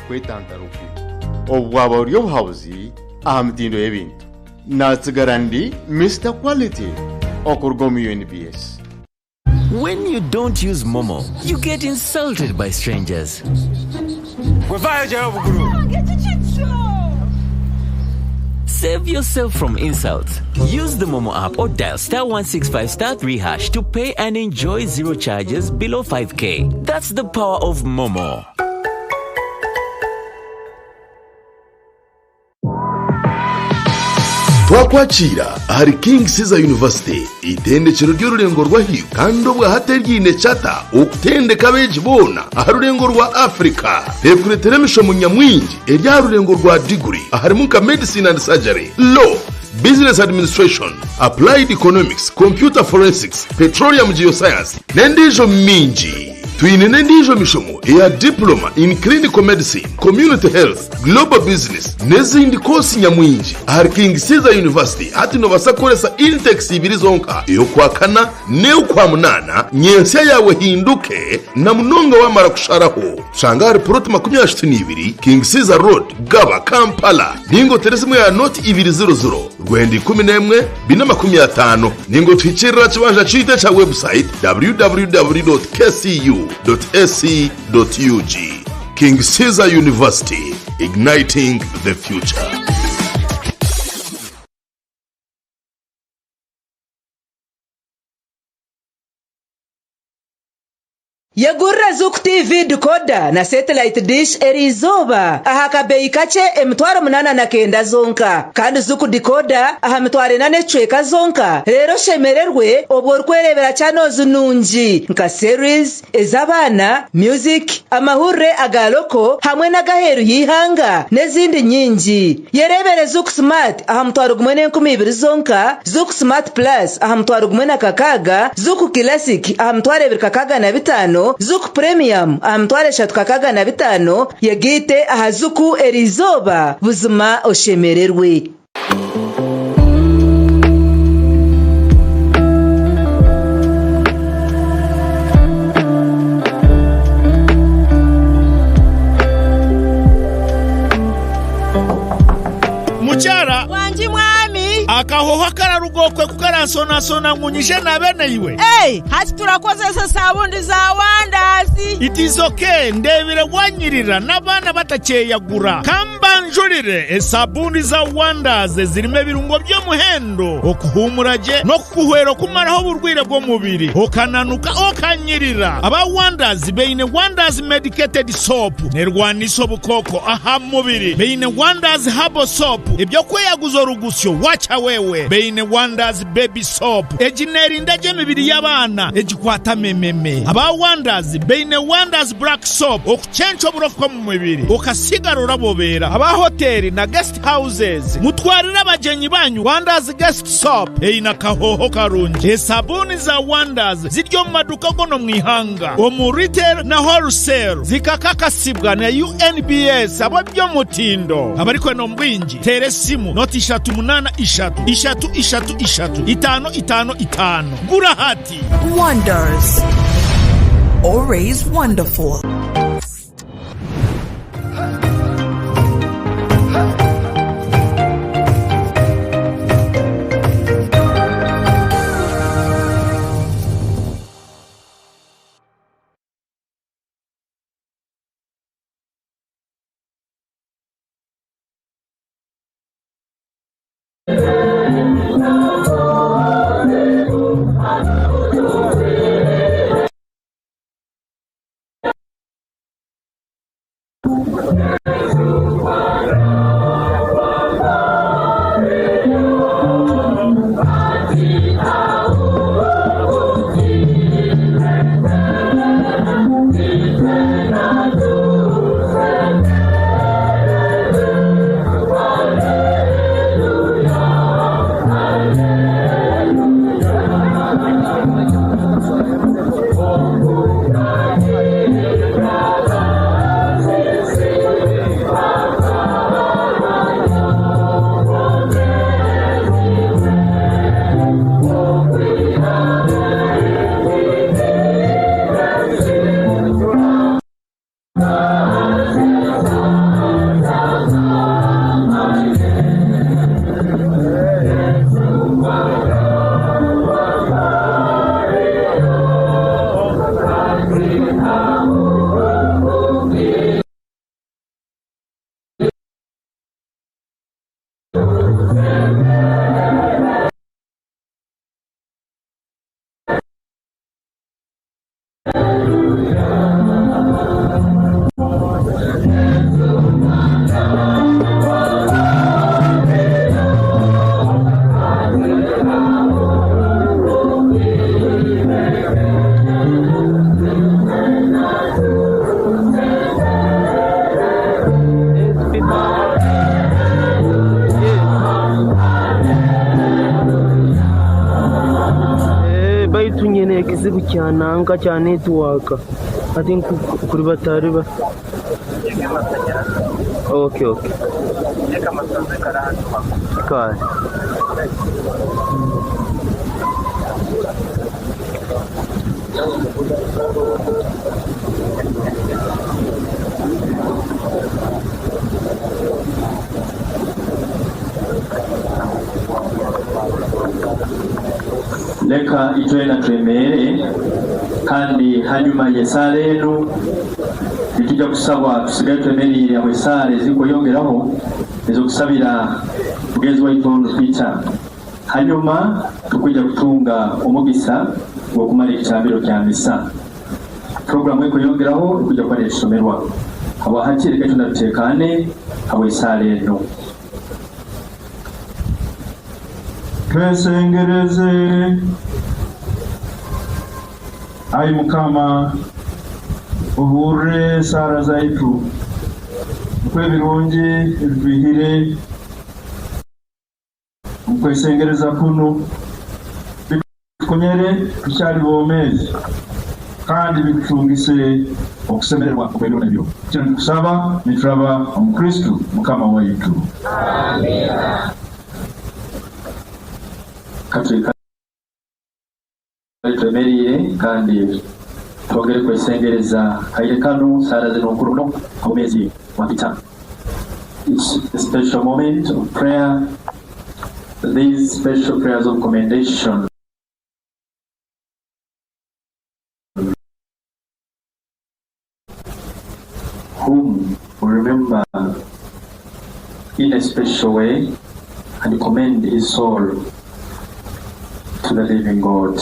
kwetantara okwibwa. Obu bwaba buri obuhabuzi aha mitindo y'ebintu. Naatsigara ndi Mister Quality okuruga omu UNBS. When you don't use Momo, you get insulted by strangers. Save yourself from insults. Use the Momo app or dial star 165 star 3 hash to pay and enjoy zero charges below 5k. That's the power of Momo. Twakwakiira ahari King Caesar University, eitendekyero ry'orurengo rw'ahaiguru kandi obwahati eryiine charter okutendeka abeegi boona aha rurengo rwa Africa. Rekureetera emishomo nyamwingi eri aha rurengo rwa diguri aharimu nka Medicine and Surgery, Law, Business Administration, Applied Economics, Computer Forensics, Petroleum Geoscience n'endiijo mingi. Twine n'endiijo mishomo eya Diploma in Clinical Medicine, Community Health, Global Business n'ezindi koosi nyamwingi. Ahari King Caesar University hati noobaasa kukoresa intakes ibiri zonka, ey'Okwakana n'ey'Okwamunaana, nyentsya yaawe ehinduke na munonga waamara kusharaho. Tushanga ahari Puroti 32, King Caesar Road, Gaba, Kampala. Ninga otere esimu ya noti ibiri ziro ziro, rwenda 11, 450. Ninga otuhikirire aha kibanja kyaitu ekya webusayiti www.kcu.ac.ug. King Caesar University, igniting the future. Yegurire Zuku TV decoder na satellite dish eriizooba aha kabeeyi kakye 809 zonka. Kandi Zuku decoder aha 4,000 n'ekicweka zonka reero oshemererwe obwo orikwereebera channels nungi nka series, ez'abaana, music, amahurire aga loko hamwe n'ag'aheeru y'eihanga n'ezindi nyingi. Yereebere Zuku Smart aha 10,000 zonka, Zuku Smart Plus aha 16,000, Zuku Classic aha 2,065, Zuku Premium aha 3,065, yegaite aha Zuku eriizooba buzima oshemererwe. Mukyala. Wangi mwami. Akahoho Akararuga okwe ku karansoonasoona ngu nyije naabe naiwe. Hey, hati turakozesa sabundi za Wanders. It is ok, ndeebire wanyirira n'abaana batakyeyagura. Ka mbanjurire esabuuni za Wanders ezirimu ebirungo by'omuhendo okuhuumura gye n'okukuhwera okumaraho oburwaire bw'omubiri okananuka okanyirira. Aba Wanders baine Wanders Medicated Soap nerwanisa obukooko aha mubiri, baine Wanders Herbal Soap eby'okweyaguza orugusyo wacha wewe, baine Wanders Baby Soap egi nerinda gye emibiri y'abaana egikwata mememe. Aba Wanders baine Wanders Black Soap okucenca oburofa omu mubiri okasigara orabobeera. Aba hoteeri na guest houses mutwarire abagyenyi banyu Wanders Guest Soap eine akahooho karungi. Esabuuni za Wanders ziri omu maduuka goona omu ihanga omu retail na wholesale zikakakasibwa na UNBS ab'eby'omutindo. Abarikwenda omu bwingi teera esimu noti ishatu munaana ishatu ishatu ishatu ishatu itaano itaano itaano. Gura hati! Wonders. Always wonderful. Baitu nyine ekizibu kya nanka kya netiwaaka hati nkuribatariba. Okay, okay. Kare. Leka itwena twemeere kandi hanyuma y'esaara enu nitujja kusaba tusigale twemereire aho esaara ezirikweyongeraho ez'okusabira mugenzi waitu onu Peter. Hanyuma tukwija kutunga omugisa gw'okumara ekitambiro kya misa. Puroguramu erikweyongeraho ekwija kuba neetusomerwa. Habwahati leka itwena tuteekaane habw'esaara enu. Twesengereze, Ai Mukama, ohurre esaara zaitu, nikwo ebirungi ebi twihire omu kwesengereza kunu bitukunyere tukyali boomeezi kandi bitutungise okusemererwa okw'ebiro n'ebiro. Kinu nitukusaba nituraba omu Kristo Mukama waitu. Ka twikale twemereire kandi twongere kwesengereza kaire kanu saara zinu nkuru muno ha bwomeezi bwa Peter. It's a special moment of prayer. These special prayers of commendation whom we remember in a special way and commend his soul to the living God.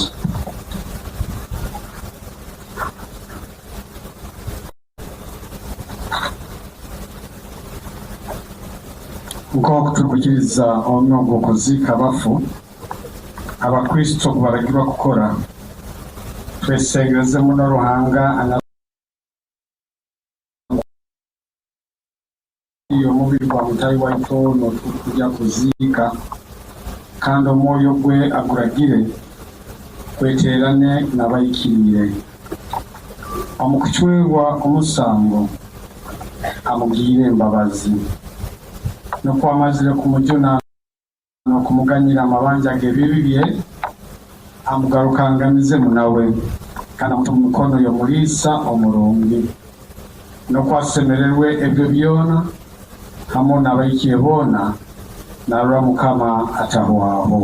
Nk'oku turikukiriza omu ogw'okuziika abafu, Abakristo oku baragirwa kukora, twesengereze muno Ruhanga anyakuhaireyo omubiri gwa mutaahi waitu onu oturikugya kuziika, kandi omwoyo gwe aguragire gweteerane n'abahikiriire. Omu kucwerwa omusango amugirire embabazi, nukwo amazire kumujuna n'okumuganyira amabanja g'ebibi bye, amugarukanganizemu nawe, kandi amute omu mikono y'Omuriisa omurungi, nukwo asemererwe ebiro byona hamu n'abahikire boona, naarora Mukama atahwaho.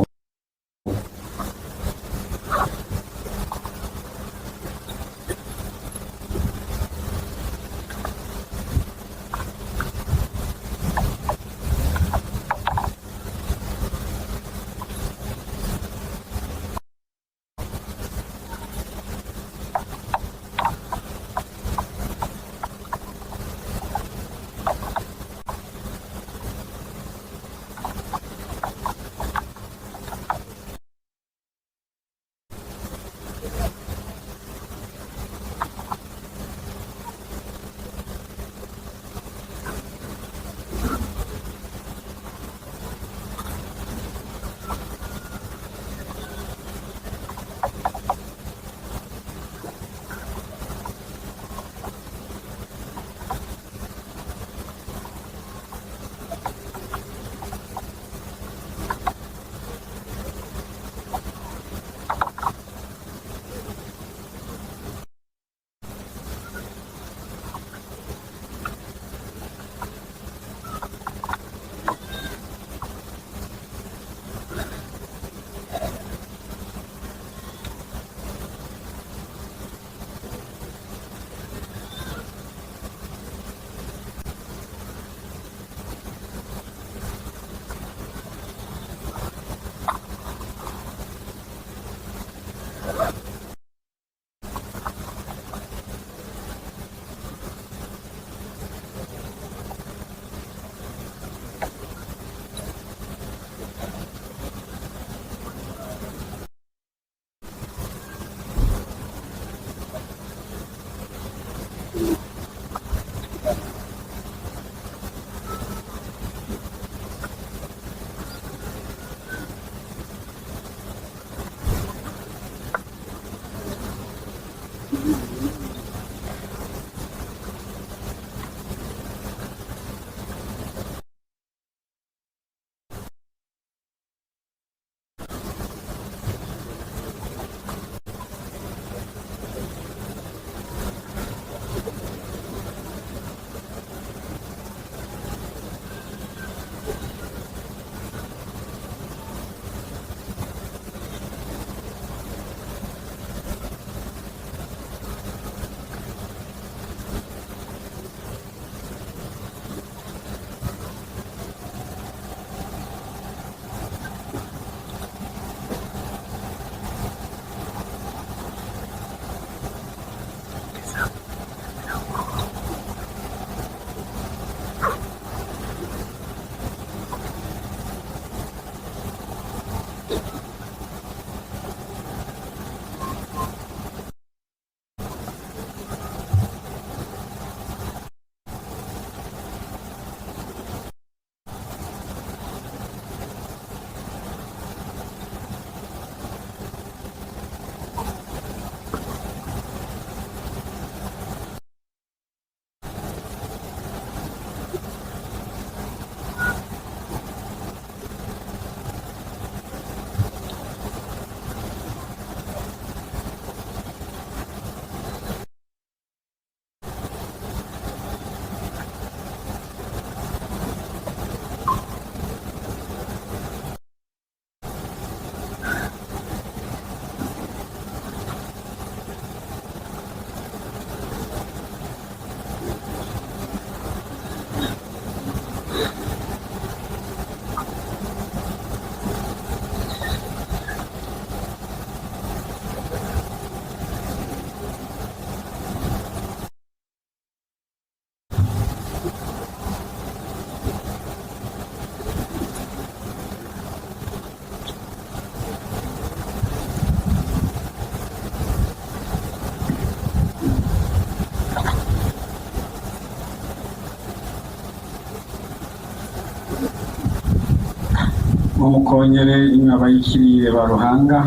Mumukonyere inywe abaikiriire ba Ruhanga,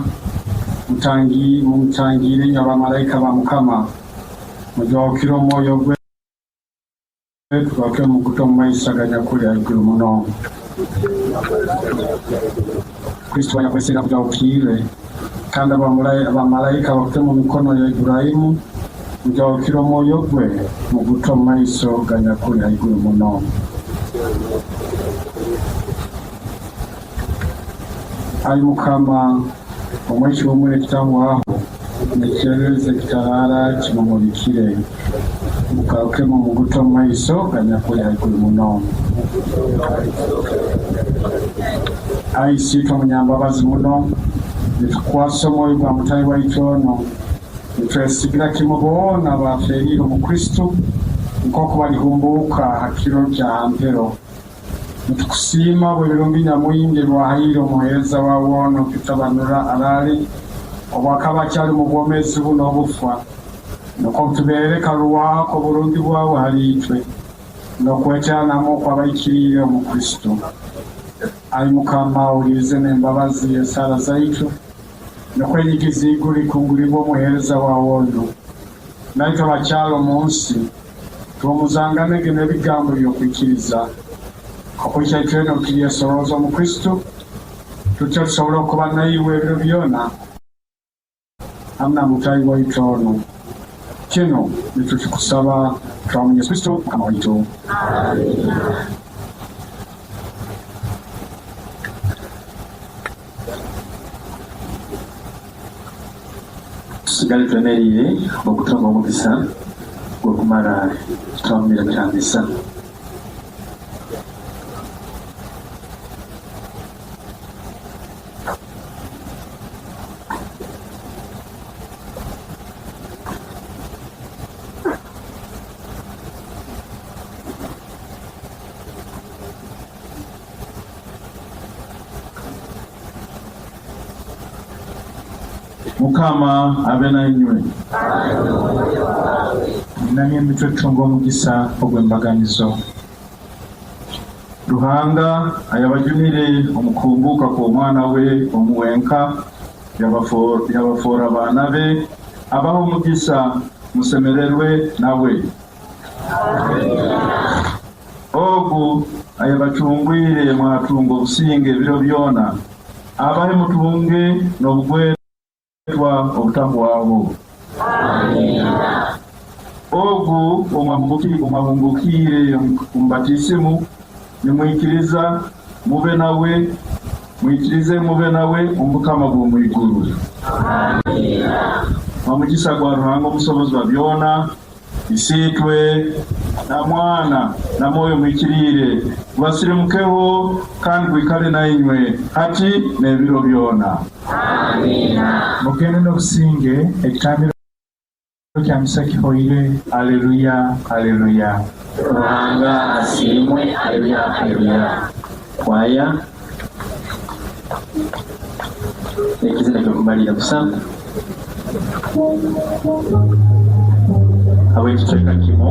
mumutangiire inywe abamalaika ba Mukama, mujwahukire omwoyo gwe tugaruke muguta omu maiso aganyakuli haiguru muno. Kristo anyakwesiga mujwahukiire, kandi abamalaika bakute mu mikono ya Iburahimu, mujwahukire omwoyo gwe mugute omu maiso ganyakuli haiguru muno. Ai Mukama, omw'ekihumuro ekitahwaho n'ekyererezi ekitaraara kimumurikire, mugarukemu mugute omu maiso ganyakuli haiguru muno. Ai Isiitwe omunyambabazi muno, nitukukwasa omwoyo gwa mutahi waitu onu, nitwesigira kimu boona abaaferiire omu Kristo, nk'oku balihumbuuka ha kiro kya ha mpero. Nitukusiima habw'ebirungi nyamwingi ebi wahaire omuheereza waawe onu Peter Banura Araali obu akaba akyali omu bwomeezi bunu obufa, nukwo butubeere karuwaako oburungi bwawe hali itwe n'okweteranamu okw'abaikiriire omu Kristo. Ai Mukama, ohuliirize n'embabazi esaara zaitu, nukwo enyigi z'iguru ikungulibwe omuheereza waawe onu, naitwe abakyali omu nsi Tuhumuzanganege n'ebigambo by'okwikiriza. Okuhikya itwena obu turyesorooza omu Kristo, tutyo tusobole okuba naiwe ebiro byona hamu na mutaahi waitu onu. Kinu nitukikusaba kuraba omu Yesu Kristo Mukama waitu. Tusigale twemereire okutunga omugisa gw'okumara ekitambiro kya misa. Mukama abe nainywe. Mwinamye emitwe tutunge omugisa ogw'embaganizo. Ruhanga ayabajunire omu kuhumbuuka kw'Omwana we omu wenka, yabafoora baana be, abahe omugisa musemererwe nawe. Ogu ayabacungwire mwatunga obusinge ebiro byona, abahe mutunge n'obugwetwa obutahwaho. Ogu ou mwahumbukiire omu batiisimu, nimwikiriza mube nawe, mwikirize mube nawe omu bukama bw'omu iguru. Omugisa gwa Ruhanga Omusobozi wa byona, Isiitwe na Mwana na Mwoyo Muhikiriire gubasirimukeho kandi gwikale nainywe hati n'ebiro byona. Mugende n'obusinge, ekitambiro kya misa kihoire. Aleluya, Aleluya. Ruhanga asiimwe, Aleluya, Aleluya. Kwaya ekizina ky'okumalira busa habw'ekicweka kimu.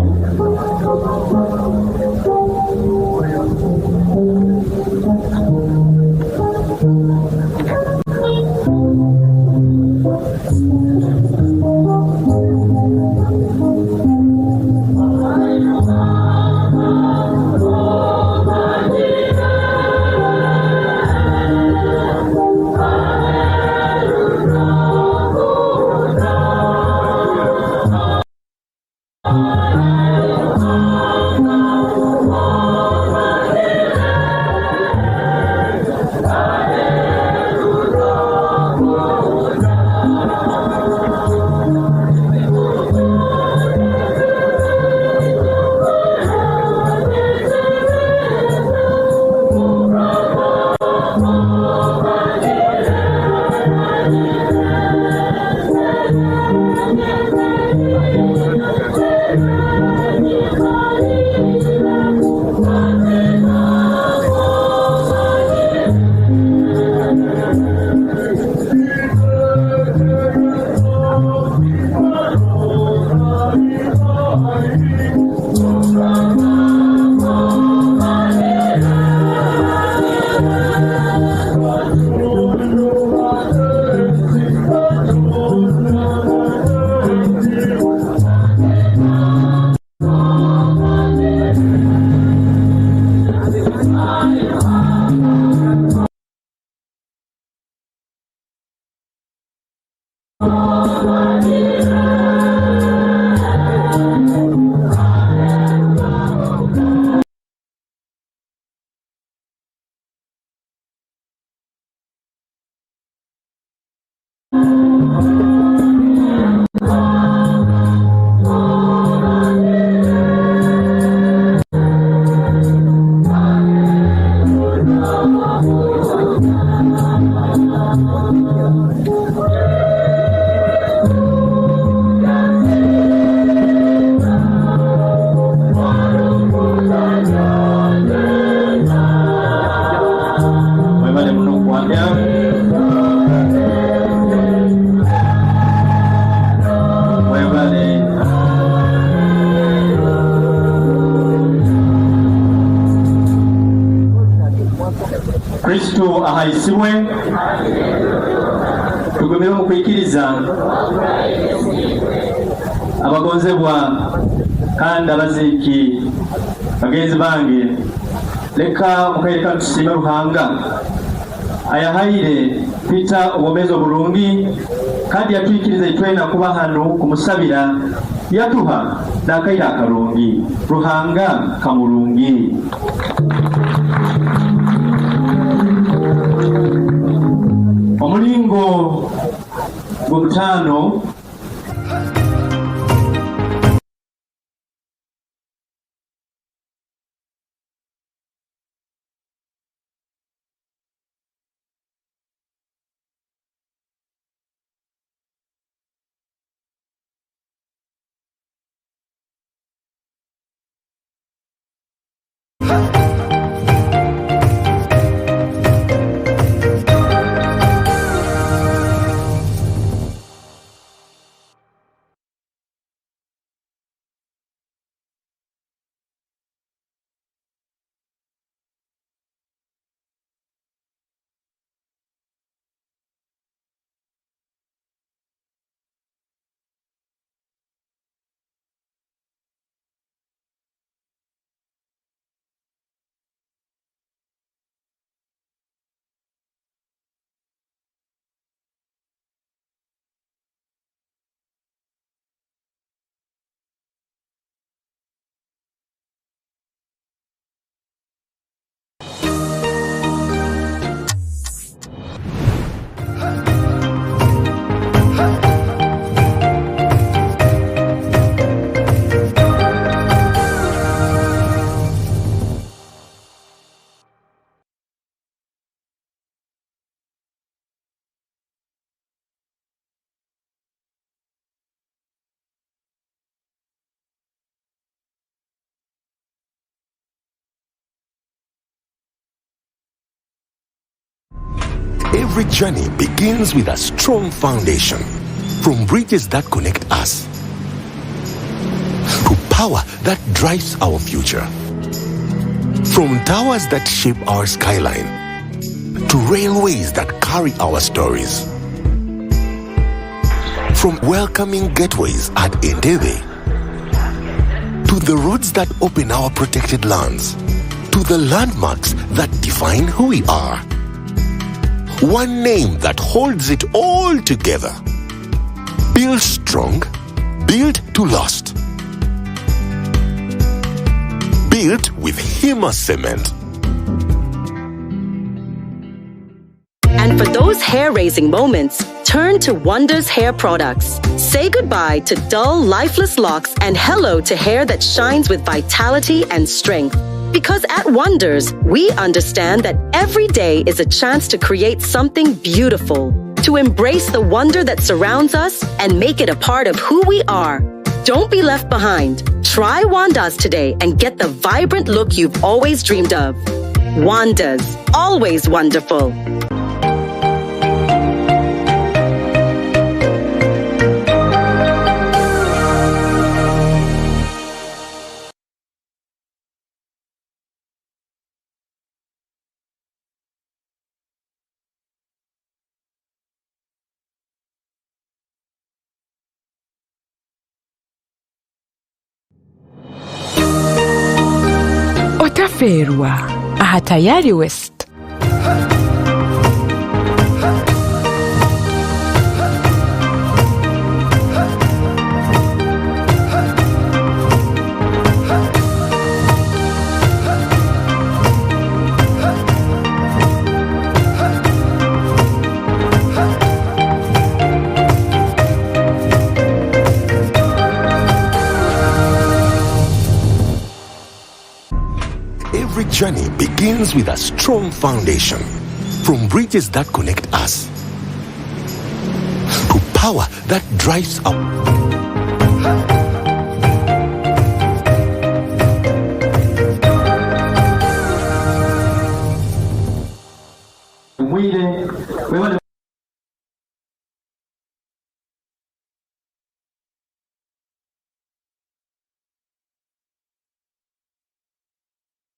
Mwebale muno kukwamya. Mwebale. Kristo ahaisibwe tugumire omu kwikiriza abagonzebwa kandi abaziiki bagenzi bange leka mukaire kanu tusiime Ruhanga ayahaire Peter obwomeezi oburungi kandi yatwikiriza itwena kuba hanu kumusabira yatuha n'akaire akarungi. Ruhanga kamurungi. Omulingo gw'omutaano. Every journey begins with a strong foundation. From bridges that connect us to power that drives our future. From towers that shape our skyline to railways that carry our stories. From welcoming gateways at Entebbe to the roads that open our protected lands to the landmarks that define who we are. One name that holds it all together. Build strong, built to last. Built with Hima Cement. And for those hair raising moments, turn to Wonders Hair Products. Say goodbye to dull, lifeless locks and hello to hair that shines with vitality and strength. Because at Wonders, we understand that every day is a chance to create something beautiful, to embrace the wonder that surrounds us and make it a part of who we are. Don't be left behind. Try Wandas today and get the vibrant look you've always dreamed of. Wandas, always wonderful. Otafeerwa aha Tayari West. journey begins with a strong foundation. From bridges that connect us to power that drives our. Mwire webale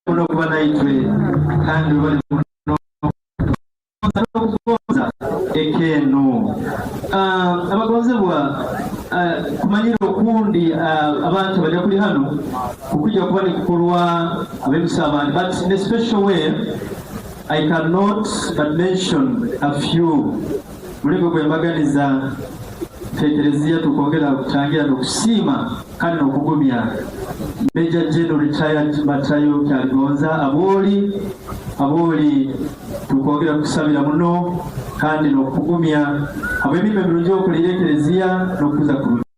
muno kuba naitwe kandi webale muno n'okugonza eka enu. Abagonzebwa, kumanyira okundi abantu abanyakuli hanu kukwija kuba nikukorwa abebusa abandi, but in a special way I cannot but mention a few. Muringo gw'embaganiza Ekereziya tukwongera kutangira n'okusiima kandi n'okugumya Major General Retired Matayo Kyaligonza Abwoli. Abwoli tukwongera kukusabira muno kandi n'okukugumya habw'emirimo emirungi okoleire Ekereziya n'okukuza kurungi.